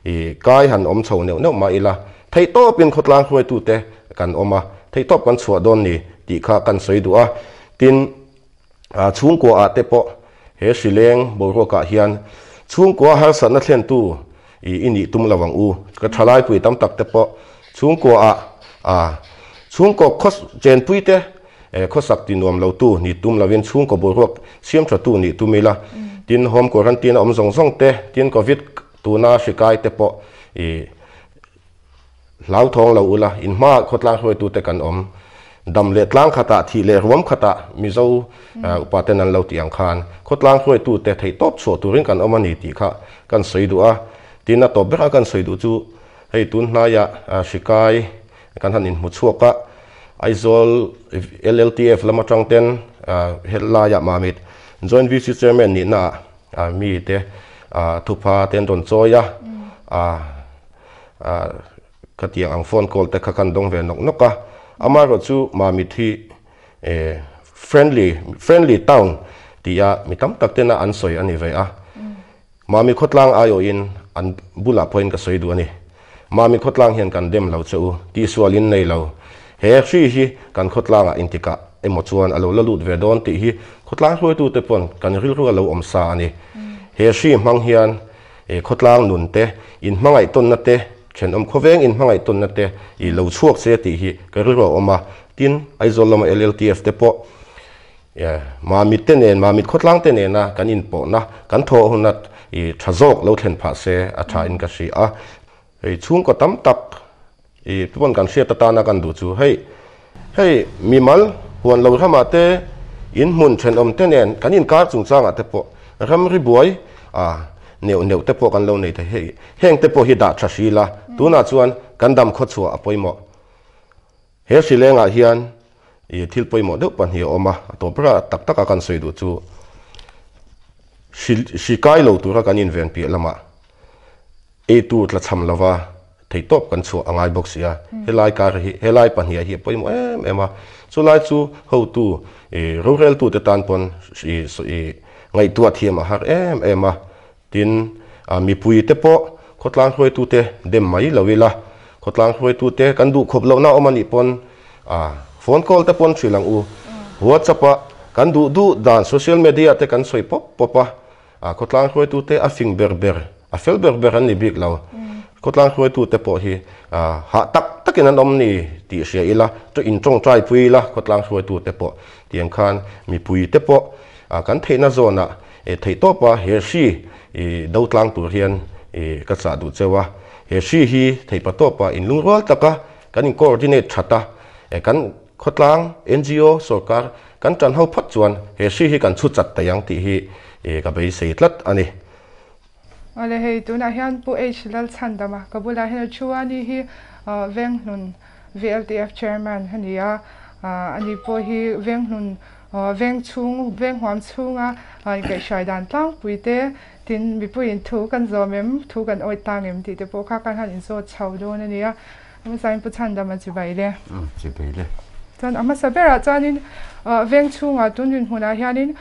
i kai han awm chho neuh neuh mah ila, theihtawpin khawtlang hruaitute kan awm a, theihtawp kan chhuah dawn ni tih kha kan sawi duh a. Tin, chhungkua ah te pawh he hrileng boruakah hian chhungkua harsatna thlentu i i nih tum lo ang u. Ka thalaipui tam tak te pawh chhungkua ah chhungkaw khaw chenpui te khawsak ti nuam lo tu nih tum lovin chhungkaw boruak siam tha tu nih tum ila. Tin, home quarantine a awm zawng zawng te, tin covid tuna hri kai te pawh i Hlauthawng lo ula, in hmaah khawtlang hruaitute kan awm. Dam leh tlang khatah, thih leh ruam khatah Mizo upaten an lo tih ang khan khawtlang hruaitute theihtawp chhuah turin kan awm a ni tih kha kan sawi duh a. Tin, a tawp berah kan sawi duh chu hei tun hnaiah hri kai kan han inhmu chhuak a, Aizawl LLTF lam atang ten helaiah Mamit Joint VC Chairman nihnaah mite thupha te an rawn chawi a. Ka tiang ang phone call te kha kan dawng ve nawk nawk a, amaherawh chu Mamit hi friendly friendly town tia mi tam tak tena an sawi a ni ve a, Mami khawtlang aiawhin an bulah pawhin ka sawi duh a ni. Mami khawtlang hian kan dem lo che u, tihsual in nei lo. He hri hi kan khawtlangah intikah emaw chuan a lo la lut ve dawn tih hi khawtlang hruaitute pawn kan rilru a lo awm sa a ni. He hri hmang hian I khawtlang nun te, in hmangaih tawnna te, thenawm khawveng in hmangaih tawnna te i lo chhuak che tih hi ka rilru a awm a. Tin, Aizawl lama LLTF te pawh Mamit te nen, Mamit khawtlang te nena kan inpawhna, kan thawh huna i tha zawk lo thlen phah se a tha in ka hria a. Hei chhungkaw tam tak i pawn kan hriat atana kan duh chu hei, hei mimal huan lo ramah te in hmun thenawm te nen kan inkar chungchangah te pawh ramri buai a neuh neuh te pawh kan lo nei thei hei, heng te pawh hi dah tha hril a, tunah chuan kan dam khawchhuah a pawimawh. He hrilengah hian i thil pawimawh deuh pahnih a awm a, a tawp berah tak taka kan sawi duh chu hri hri kai lo tura kan inven piah lamah ei tur tla cham lova theihtawp kan chhuah a ngai bawk si a, helai kar hi helai pahnih hi a pawimawh em em a, chulai chu hotu i roreltute tan pawn i i ngaihtuah thiam a har em em a. Tin, mipuite pawh khawtlang hruaitute dem mai lo ila, khawtlang hruaitute kan duh khawp lohna awm a nih pawn phone call te pawn hrilh ang u. WhatsApp ah kan duh duh dan social media te kan sawi pawp pawp a, khawtlang hruaitute a fing ber ber, a fel ber ber an ni bik lo. Khawtlang hruaitute pawh hi hah tak takin an awm ni tih hria ila, in tawngtai pui ila khawtlang hruaitute pawh tiang khan mipuite pawh kan theihna zawnah Theihtawpa he hri i do tlang tur hian i ka chah duh cheu a, he hri hi theihpa tawpa inlungrual taka kan in coordinate that a, kan khawtlang, ngo, sorkar kan tan ho phawt chuan he hri hi kan chhu chat thei ang tih hi ka beisei tlat a ni. Awle hei tunah hian Pu H Lalchhandama ka bulah hian a thu a, ni hi Venghlun VLTF Chairman a ni a, ani pawh hi Venghlun Veng chhung, veng huam chhunga inkaihhruai dan tlangpui te, tin mipuiin thu kan zawm em, thu kan awih tang em tih te pawh kha kan han inzawt chho dawn a ni a. A hmasain Pu Chhandama chibai le. Chibai le. Chuan a hmasa berah chuanin veng chhungah tun dinhmunah hianin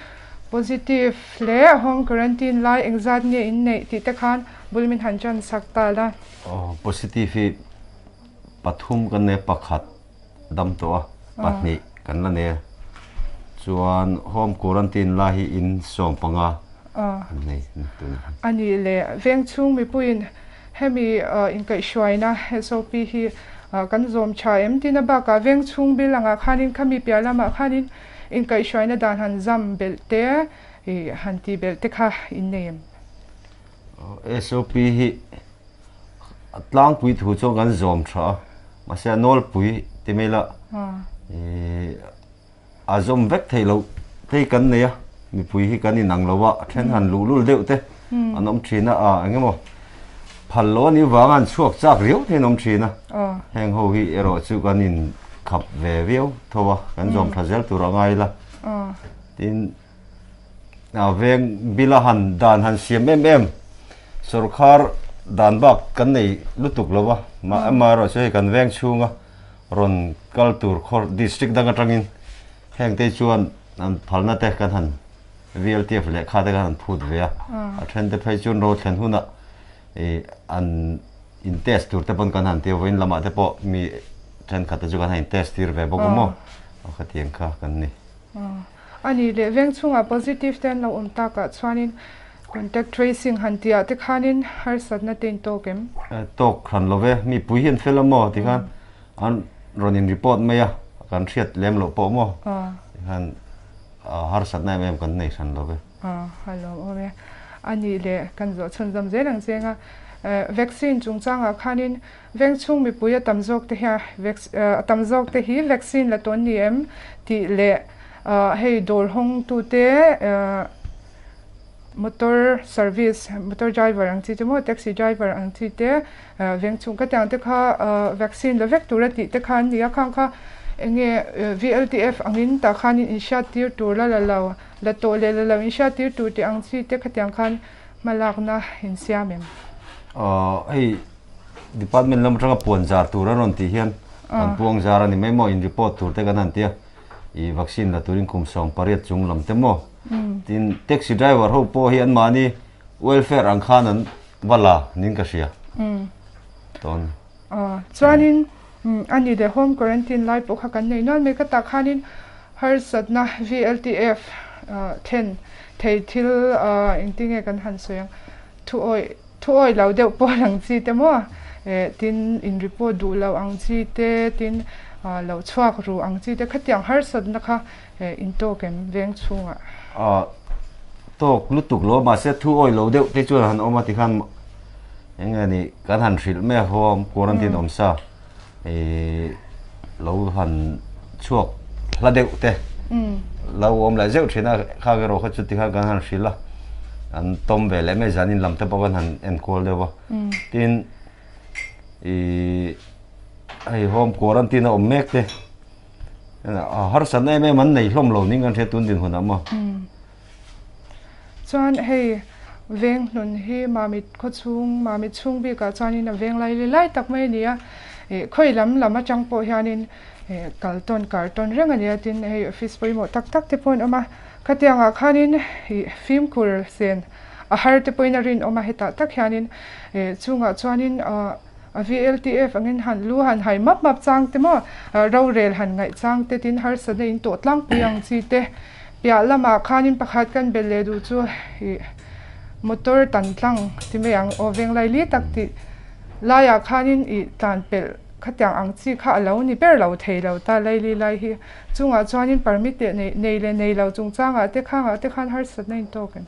positive leh home quarantine lai engzat nge in neih tih te khan bul min han ṭan sak ta la. Positive hi pathum kan nei a, pakhat dam tawh a, pahnih kan la nei a, chuan home quarantine lai hi in 15 an nei tun a. A nih leh veng chhung mipuiin hemi inkaihhruaina SOP hi kan zawm tha em tina bakah veng chhung bil angah khanin khami piah lamah khanin inkaihhruaina dan han zam belh te han tih belh te kha in nei em? SOP hi A tlangpui thu chuan kan zawm tha a, mahse a nawlpui ti mai la ih a zawm vek theih loh te hi kan nei a, mipui hi kan inang lo a, a then han luhlul deuh te an awm thin a, ah eng emaw phal loh a nih vanga an chhuak chak riau te an awm thin a, heng ho hi erawh chu kan inkhap ve viau tho a, kan zawm tha zel tur a ngai la. Tin a veng bila han dan han siam em em sorkar dan bak kan nei lutuk lova ma amaherawhchu hei kan veng chhunga rawn kal tur khawr district dang atangin heng te chuan an phalna te kan han VLTF lehkha te kan han phut ve a a then te phei chuan ro thlen hunah ih an in test tur te pawn kan han tir vawiin lamah te pawh mi thenkhat te chu kan han in test tir ve bawk a maw khatiang kha kan ni. A nih leh veng chhungah positive te an lo awm takah chuanin contact tracing han tihah te khanin harsatna te in tawk em? Tawk hran lo ve, mi pui hi an fel a maw tikhan an rawn in report mai a, kan hriat lem loh pawh maw tikhan harsatna em em kan nei hran lo ve. A lawm awm e. A nih leh kan zawh chhunzawm zel ang cheng a, vaccine chungchangah khanin Veng chhung mipui a tam zawk te hian a tam zawk te hi vaccine la tawn ni em tih leh hei dawr hawng tute motor service motor driver ang chi te maw taxi driver ang chi te veng chhung ka tiang te kha vaccine la vek tur a tih te kha an ni a khang kha eng nge VLTF angin tah khanin inhriat tir tur la la lo la tawh leh la lo inhriat tir tur tih ang chi te khatiang khan hmalakna insiam em? Hei Department lam atanga puan zar tur an rawn tih hian kan puang zar a ni mai maw in report tur te kan han tia ih vaccine la turin kum 18 chung lam te maw tin taxi driver ho pawh hi an mahni welfare ang khan an va la niin ka hria tawn. Chuanin a ni leh home quarantine lai pawh kha kan nei nual mai ka tah khanin harsatna VLTF thlen thei thil engtinge kan han sawi ang thuawih Thuawi lo deuh pawh ang chi te maw eh tin in report duh lo ang chi te tin lo chhuak ru ang chi te khatiang harsatna kha eh in tawk em veng chhungah. Ah tawk lutuk lo mahse thuawi lo deuh te chuan han awm a tikhan eng nge ni kan han hrilh mai a home quarantine awm sa eh lo han chhuak hla deuh te lo awm leh zeuh thin a khang erawh kha chu tikhan kan han hrilh a an tawm ve leh mai zanin lam te pawh kan han enkual deuh a tin ih hei home quarantine a awm mek te harsatna em em an nei hlawm lo ning kan hriat tun dinhmunah maw. Chuan hei veng hnun hi Mamit khawchhung, Mamit chhung bikah chuanin a veng lai li lai tak mai a ni a, ih khawi lam lam atang pawh hianin ih kal tawn kar tawn reng a ni a, tin hei office pawimawh tak tak te pawh an awm a, khatiangah khanin ih fimkhur sen a har te pawhin a rinawm a, hetah tak hianin ih chungah chuanin ah a VLTF angin han lu han hai map map chang te maw rorel han ngaih chang te tin harsatna in tawh tlangpui ang chi te piah lamah khanin pakhat kan belh leh duh chu ih motor tan tlang ti mai ang aw venglai li tak tih laiah khanin ih tlan pelh khatiang ang chi kha a lo ni ber lo thei lo ta laili lai hi chungah chuanin permit leh nei nei leh nei lo chungchangah te khangah te khan harsatna in tawk em?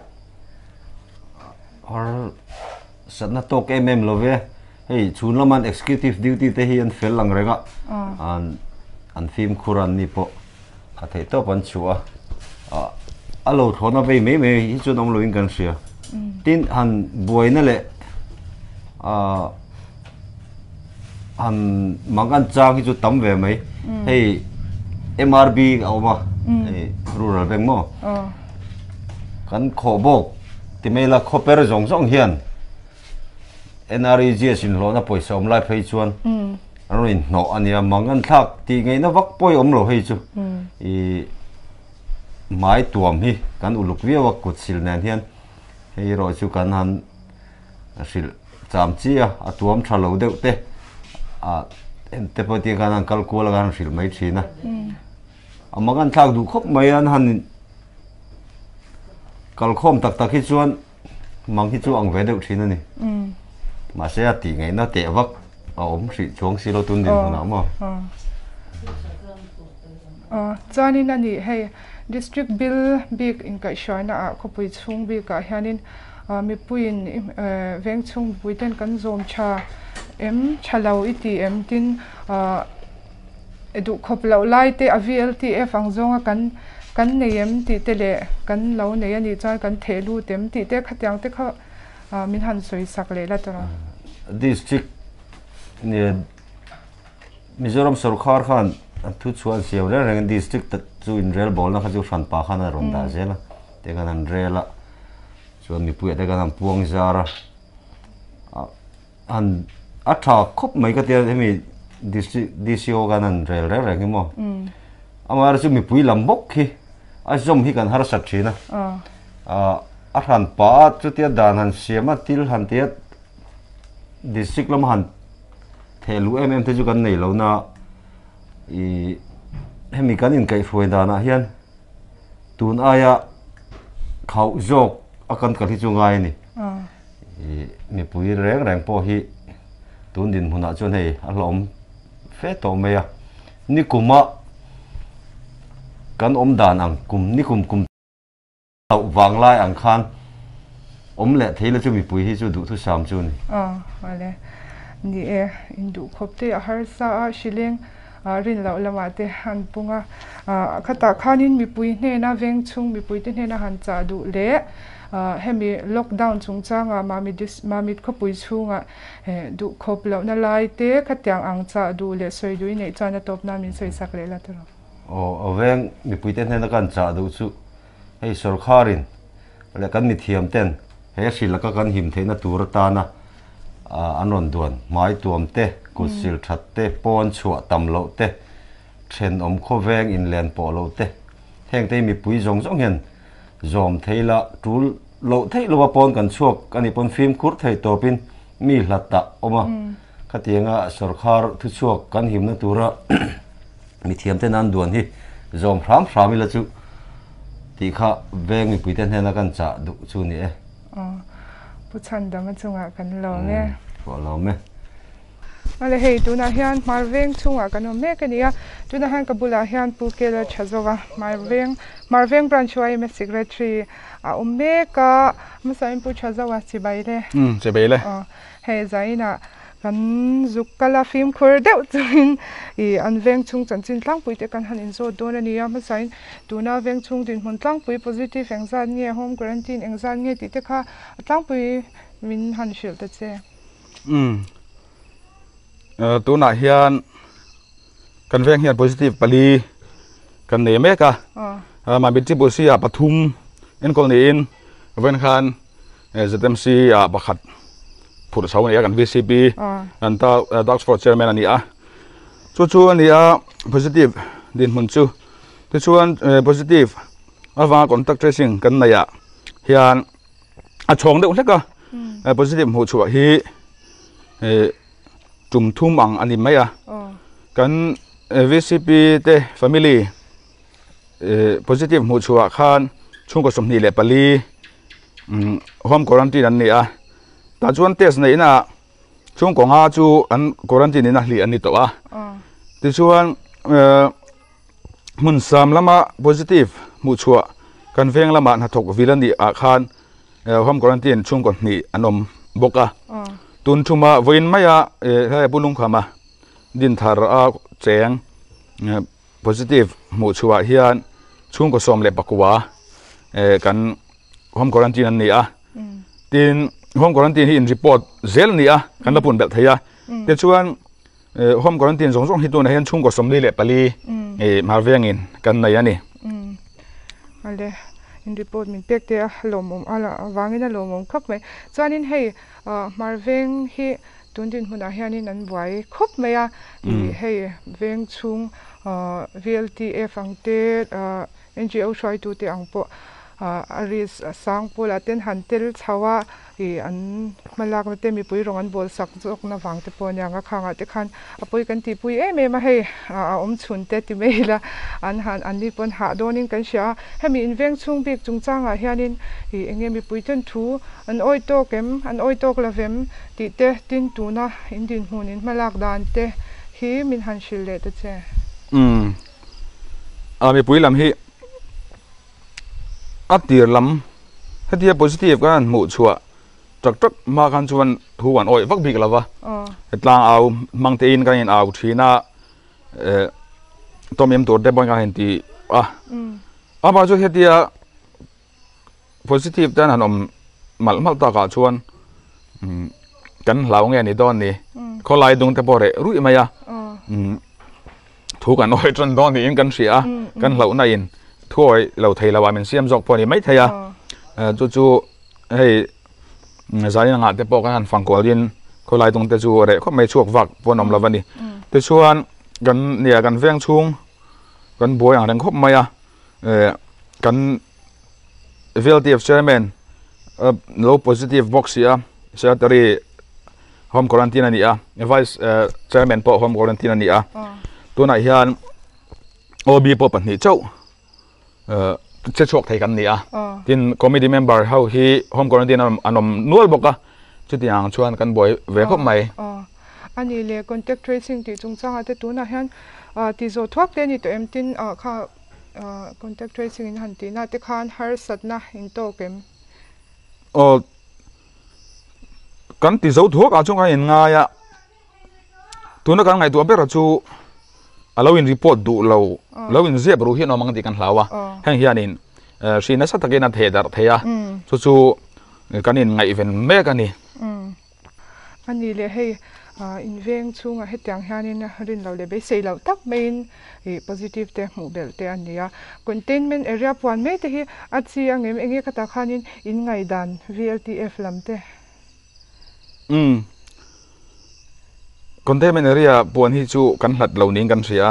Satna tawk em em lo ve. Hei chhun laman executive duty te hi an fel ang reng a, an an fimkhur an ni pawh a theih tawp an chhuah a, a lo thlawhna vei mai mai hi chuan awm loin kan hria. Tin han buaina leh han mang an chang hi chu tam ve mai. Hei MRB a awm a, hei rural bank maw? Kan khawh bawk. Ti mai la khawper zawng zawng hian NREGS inhlawhna pawisa awm lai phei chuan an rawn inhnawh a nia, mang an thlak tih ngaihna vak pawh awm lo hei chu. I hmai tuam hi kan uluk viau a kut sil nen hian hei erawh chu kan han hrilh cham chi a, a tuam tha lo deuh te a te pawh tiang khan an kal kual a kan han hrilh mai thin a. A mang an thlak duh khawp mai a, an han kalkhawm tak tak hi chuan mang hi chu ang ve deuh thin a ni. Mahse a tih ngaihna teh vak a awm hrih chuang si lo tun dinhmunah maw. Chuanin a nih hei District Bill bik inkaihhruaina ah khawpui chhung bikah hianin mipuiin veng chhung mipui ten kan zawm tha em tha lo i ti em tin Duhkhawp loh lai te a VLTF ang zawnga kan kan nei em tih te leh kan lo nei a nih chuan kan theh lut em tih te khatiang te kha min han sawi sak leh la tawh. District nge Mizoram sorkar khan an thu chhuah an siam reng reng in district. Chu in rel bawlna kha chu hran pa khan a rawn dah zel a, te khan an rel a, chuan mipuiah te khan an puang zar a, an a tha khawp mai ka tia hemi district DCO khan an rel reng reng hi maw. Amaherawhchu chu mipui lam bawk hi a zawm hi kan harsat thin a, a hran pa a chutia dan han siam a thil han tia district lama han theh luh em em te chu kan nei lo na Ih hemi kan inkaihhruai danah hian tun aia khauh zawk a kan kal hi chu ngai a ni. Ih mipui reng reng pawh hi tun dinhmunah chuan hei a hlauhawm fe tawh mai a. Nikuma kan awm dan ang kum nikum kum hlauh vang lai ang khan awm leh thei la chu mipui hi chu duhthusam chu a ni. Aw ale ni e, in duh khawp te a harsa a, hrileng rin loh lamah te an pung a, khatah khanin mipui hnena veng chhung mipui te hnena han chah duh leh hemi lockdown chungchanga Mamit Mamit khawpui chhungah duh khawp lohna lai te khatiang ang chah duh leh sawi duh i neih chuan a tawp nan min sawi sak leh la tawh. Aw a veng mipui te hnena kan chah duh chu Hei sawrkharin leh kan mithiam ten he hri laka kan him theihna tur atana an rawn duan hmai tuam te, kut sil that te, pawn chhuah tam loh te, thenawm khawveng inlen pawh loh te, heng te hi mipui zawng zawng hian zawm thei la tul loh theih lova pawn kan chhuak a nih pawn fimkhur thei tawpin mi hlat ah awm a, khatianga sawrkhar thuchhuak kan himna tura Mithiam ten an duan hi zawm hram hram ila chu tih kha veng mipui te hnena kan chah duh chu ni e. Aw, Pu Chhandama chungah kan lawm e. Pawh lawm e. Awle hei tunah hian Hmar veng chungah kan awm mek a ni a, tunah hian ka bulah hian Pu Kela tha zawk a, Hmar veng Hmar veng branch yma secretary a awm mek a, hmasa in Pu tha zawk a chibai le. Umm chibai le. Aw, hei zainah Kan zuk kal a fimkhur deuh chungin ih an veng chhung chanchin tlangpui te kan han inzawt dawn a ni a, hmasain tuna veng chhung dinhmun tlangpui positive engzat nge home quarantine engzat nge tih te kha a tlangpui min han hrilh ta che. Umm tunah hian kan veng hian positive pali kan nei mek a, Mamit Triple ah pathum enkawl niin vawiin khan ZMC ah pakhat phurh chho a ni a kan VCP kan task force chairman a ni a chu chu a ni a positive dinhmun chu tichuan positive avanga contact tracing kan neih ah hian a chhawng deuh hlek a positive hmuh chhuah hi tum thum ang a ni mai a kan VCP te family positive hmuh chhuah khan chhungkaw 24 home quarantine an ni a tah chuan test neih na ah chhungkaw nga chu an quarantine in a hlih an ni tawh a tichuan hmun sam lama positive hmuh chhuah kan veng lamah hnathawk vil a nih ah khan home quarantine chhungkaw hnih an awm bawk a tun thuma vawiin maia helai pu lungkhama dinthar a cheng Positive hmuh chhuah hian chhungkaw 19 kan home quarantine an ni a tin home quarantine hi in report zel a ni a kan la pun belh thei a tichuan home quarantine zawng zawng hi tunah hian chhungkaw 44 hmar vengin kan nei a ni. Ale in report min pek te a lawmawm a vangin a lawmawm khawp mai chuanin hei hmar veng hi Tun dinhmunah hianin an buai khawp mai a, ih hei veng chhung VLTF ang te NGO hruaitute ang pawh a risk sang pawlah ten han tel chho a, ih an hmalakna te mipui rawng an bawl sak zawkna vang te pawh aniang a khangah te khan a pawi kan tihpui em em a hei a awm chhun te ti mai ila an han an ni pawn hah dawnin kan hria a, hemi in veng chhung bik chungchangah hianin ih eng nge mipui ten thu An awi tawk em? An awi tawk lo vem? Tih te, tin tuna in dinhmun in hmalak dan te hi min han hrilh leh ta che. Umm. A mipui lam hi a tir lam hetia positive kan han hmuh chhuah tak tak hma khan chuan thu an awih vak bik lo va. Tlang au hmang te in kan in au thin a, tawm em tur te pawhin kan han ti a. Amah chu hetia Positive te an han awm malh malh takah chuan kan hlau nge ni dawn ni khawlai dung te pawh reh ruih mai a. Thu kan awi tan dawn niin kan hria a, kan hlauhna in thu awi lo thei lo ah min siam zawk pawh a ni maithei a. Chu chu hei zanin angah te pawh kan han fang kual in khawlai dung te chu reh khawp mai chhuak vak pawh an awm lo a ni. Tichuan kan nia kan veng chhung kan buai ang reng khawp mai a, kan VLTF chairman lo positive bawk si a, secretary home quarantine a ni a, vice chairman pawh home quarantine a ni a, tunah hian OB pawh pahnih chauh che chhuak thei kan ni a, tin committee member ho hi home quarantine an awm nual bawk a, chutiang ang chuan kan buai ve khawp mai. A ni le, contact tracing tih chungchangah te tunah hian ti zawh thuak te a ni tawh em? Tin kha contact tracing in han tihna te khan harsatna in tawk em? Aw, kan ti zo thuak ah chuan kan in ngai a, tuna kan ngaihtuah ber chu a lo in report duh lo, lo in zep ruh hi an awm ang tih kan hlau a, heng hianin hri nasa takin a theh darh thei a, chu chu kan in ngaihven mek a ni. A ni leh hei in veng chhungah hetiang hianin rin lo leh beisei loh tak maiin ih positive te hmuh belh te a ni a. Containment area puan mai te hi a chi ang em enge khatah khanin in ngaihdan VLTF lam te? Umm containment area puan hi chu kan hlat lo niin kan hria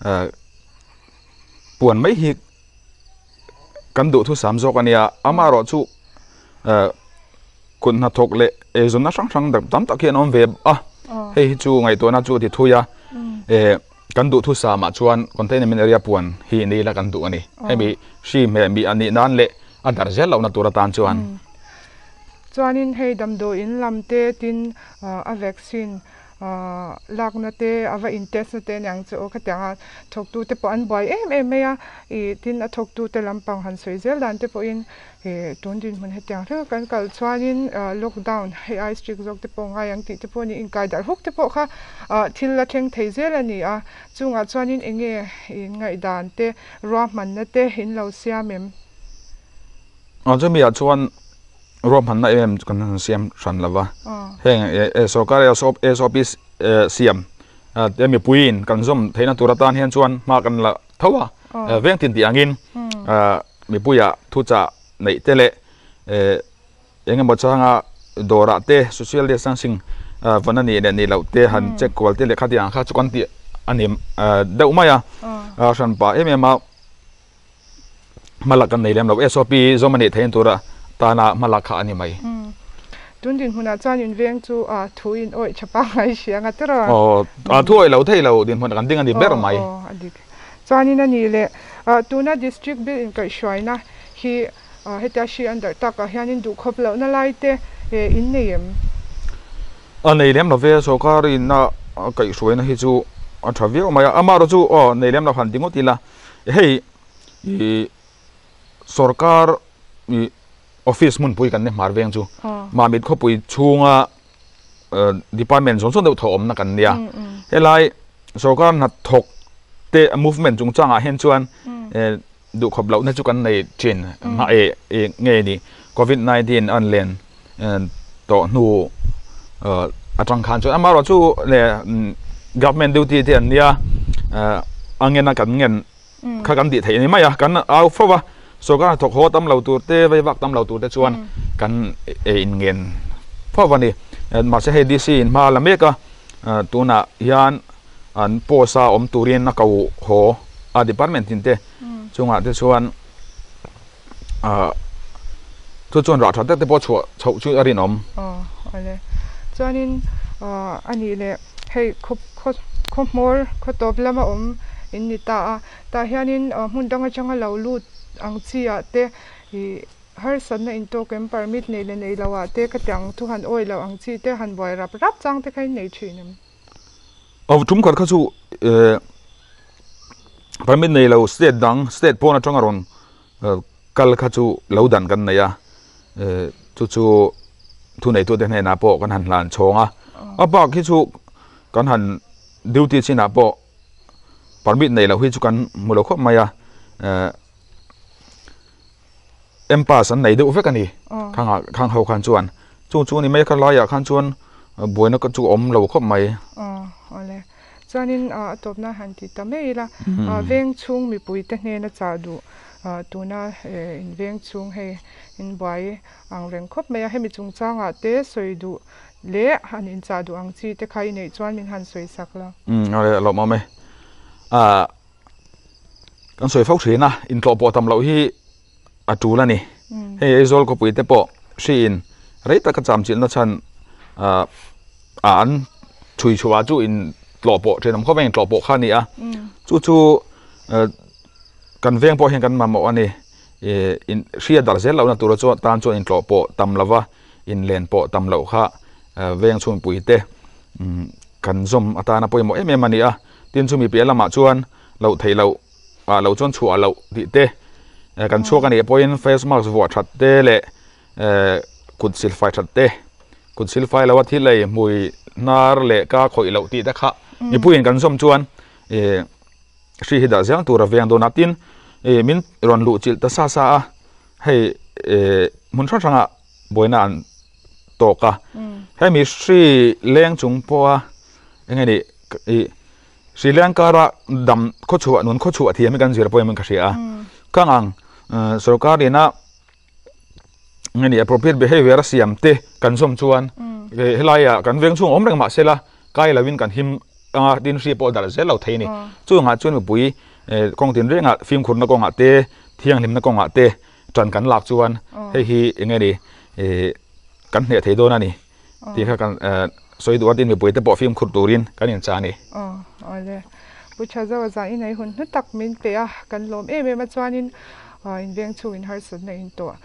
a, puan mai hi kan duhthusam zawk a nia, amaherawhchu kut hnathawk leh eizawnna hrang hrang tam tak hi an awm ve a, hei hi chu ngaihtuahna chu a ti thui a, eh kan duhthusam ah chuan containment area puan hi ni ila kan duh a ni, hemi hri hmeh mi a nih nan leh a darh zel lohna tur atan chuan. Chuanin hei damdawiin lam te tin a vaccine Lakna te, a va in test na te aniang chu aw khatiang a thawktu te pawh an buai em em mai a, ih tin a thawktu te lampang han sawi zel dan te pawhin ih tun dinhmun hetiang hlek a kan kal chuanin lockdown hei ai strict zawk te pawh ngai ang tih te pawh a ni, inkai darh huk te pawh kha ah thil la thleng thei zel a ni a, chungah chuanin eng nge in ngaihdan te ruahmanna te in lo siam em? Aw chumi ah chuan Ruahmanna em em chu kan han siam hran lo va, heng sorkar SOP siam te mipuiin kan zawm theihna tur atan hian chuan hma kan la tho a, veng tin tih angin mipuia thuchah neih te leh eng emaw changa dawrah te social distancing vawn a nih leh nih loh te han check kual te leh khatiang ang kha chu kan tih a ni deuh mai a, hran pah em em a. Hmalak kan nei lem lo. SOP zawm a nih theihna tura tana hmalak kha a ni mai. Tun dinhmunah chuan in veng chu thu in awih tha pangngai hria anga tiraw? Aw, thu awih lo thei lo dinhmunah kan ding a ni ber mai. Aw, a dik. Chuanin a nih leh tuna district bill inkaihhruaina hi hetia hri an darh takah hianin duhkhawp lohna lai te in nei em? A nei lem lo ve, sorkar in a kaihhruaina hi chu a tha viau mai a, amaherawh chu aw nei lem lo han ti ngawt ila. Hei ih sorkar ih office hmunpui kan ni hmar veng chu Mamit khawpui chhunga department zawng zawng deuh thaw awmna kan nia helai sorkar hnathawk te movement chungchangah hian chuan duhkhawp lohna chu kan nei thin nge ni covid 19 an len tawh hnu atang khan chuan amaherawh chu le government duty te an nia a ngen a kan ngen kha kan tih theih a ni mai a kan au fo va sorkar hnathawk haw tam lo tur te vei vak tam lo tur te chuan kan in ngen fo a ni mahse hei D_C in hma la mek a tunah hian an post a awm turin a ko haw a department tin te chungah te chuan. ah chu chuan rah tha tak te pawh chhuah chhoh chu a rinawm. Aw awle chuanin ah a nih leh hei khaw khaw khaw hmawr khaw tawp lama awm in ni ta a tah hianin ah hmun dang atanga lo lut ang chi ah te ih harsatna intawk em permit nei leh nei lo ah te khatiang thu han awih loh ang chi te han buai rap rap chang te kha in nei thin em. Aw tum khat kha chu eh permit nei lo state dang state pawn atanga rawn kal kha chu lo dan kan nei a eh chu chu thuneitute hnenah pawh kan han hlan chhawng a a bak hi chu kan han duty chinah pawh permit nei loh hi chu kan hmu lo khawp mai a eh M pass an nei deuh vek a ni khangah khang ho khan chuan chung chu a ni mai a kha laiah khan chuan buaina chu a awm lo khawp mai. Aw awle. Chuanin a tawpna han ti ta mai ila, veng chhung mipuite hnena chah duh tuna in veng chhung hei in buai ang reng khawp mai a, hemi chungchangah te sawi duh leh han inchah duh ang chi te kha i neih chuan min han sawi sak la. Umm a lawmawm e. Ah kan sawi fo thin a, intlawh pawh tam loh hi a tul a ni. Hei Aizawl khawpui te pawh hriin rei taka cham chilhna chhan ah an chhui chhuah chu in tlawh pawh thenawm khawp a in tlawh pawh kha a ni a. Chu chu kan veng pawh hian kan mamawh a ni. Ih in hria darh zel lohna tura chuan tan chuan in tlawh pawh tam lova in len pawh tam loh kha veng chhungpui te kan zawm atana pawimawh em em a ni a. Tin chumi piah lamah chuan loh theih loh ah lo chuan chhuah loh tih te kan chhuak a nih pawhin face mask vuah that te leh kut silfai that te kut silfai lo a thil ei hmui hnar leh ka khawih loh tih te kha mipuiin kan zawm chuan ih hri hi dah zel tur a veng dawn a tin ih min rawn luh chilh ta sa sa a hei ih hmun hrang hrangah buaina an tawk a hemi hri leng chung pawha eng nge nih ih. Sri Lanka-ra dam khawchhuah nun khawchhuah thiam hi kan zir pawhin ka hria a. Khang ang sorkar ina nge ni appropriate behavior a siam te kan zawm chuan helaiah kan veng chhung awm reng mah sela kai lovin kan him anga tin hri pawh darh zel lo thei a ni. Chungah chuan mipui kawng tinrengah fimkhurna kawngah te thianghlimna kawngah te tan kan lak chuan hei hi eng nge ni kan hneh thei dawn a ni. Tih kha kan sawi duh a tin mipui te pawh fimkhur turin kan incha a ni. Aw awle. Pu Thazawa zah in ei hun hnu tak min pe a, kan lawm em em a chuanin in veng chhung in harsatna in tawh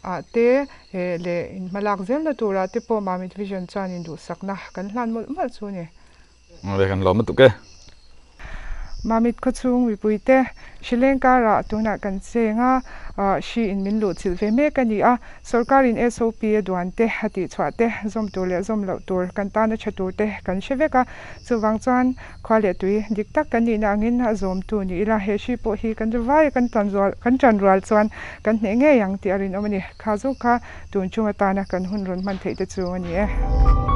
ah te leh in hmalak zelna turah te pawh Mamit Vision chuan in duhsakna kan hlan mawlh mawlh chu a ni. Awle kan lawm lutuk e. Mamit khawchhung mipuite Sri Lanka-rah tunah kan cheng a, hri in min luh chilh ve mek a ni a. Sorkarin SOP a duan te, a tihchhuah te, zawm tur leh zawm loh tur, kan tana tha tur te kan hre vek a. Chuvang chuan khua leh tui dik tak kan nihna angin a zawmtu ni ila, he hri pawh hi kan rivaia kan tanrual kan tanrual chuan kan hneh ngei ang tih a rinawm a ni. Kha zawk kha tun chung atana kan hun rawn hman theih te chu a ni e.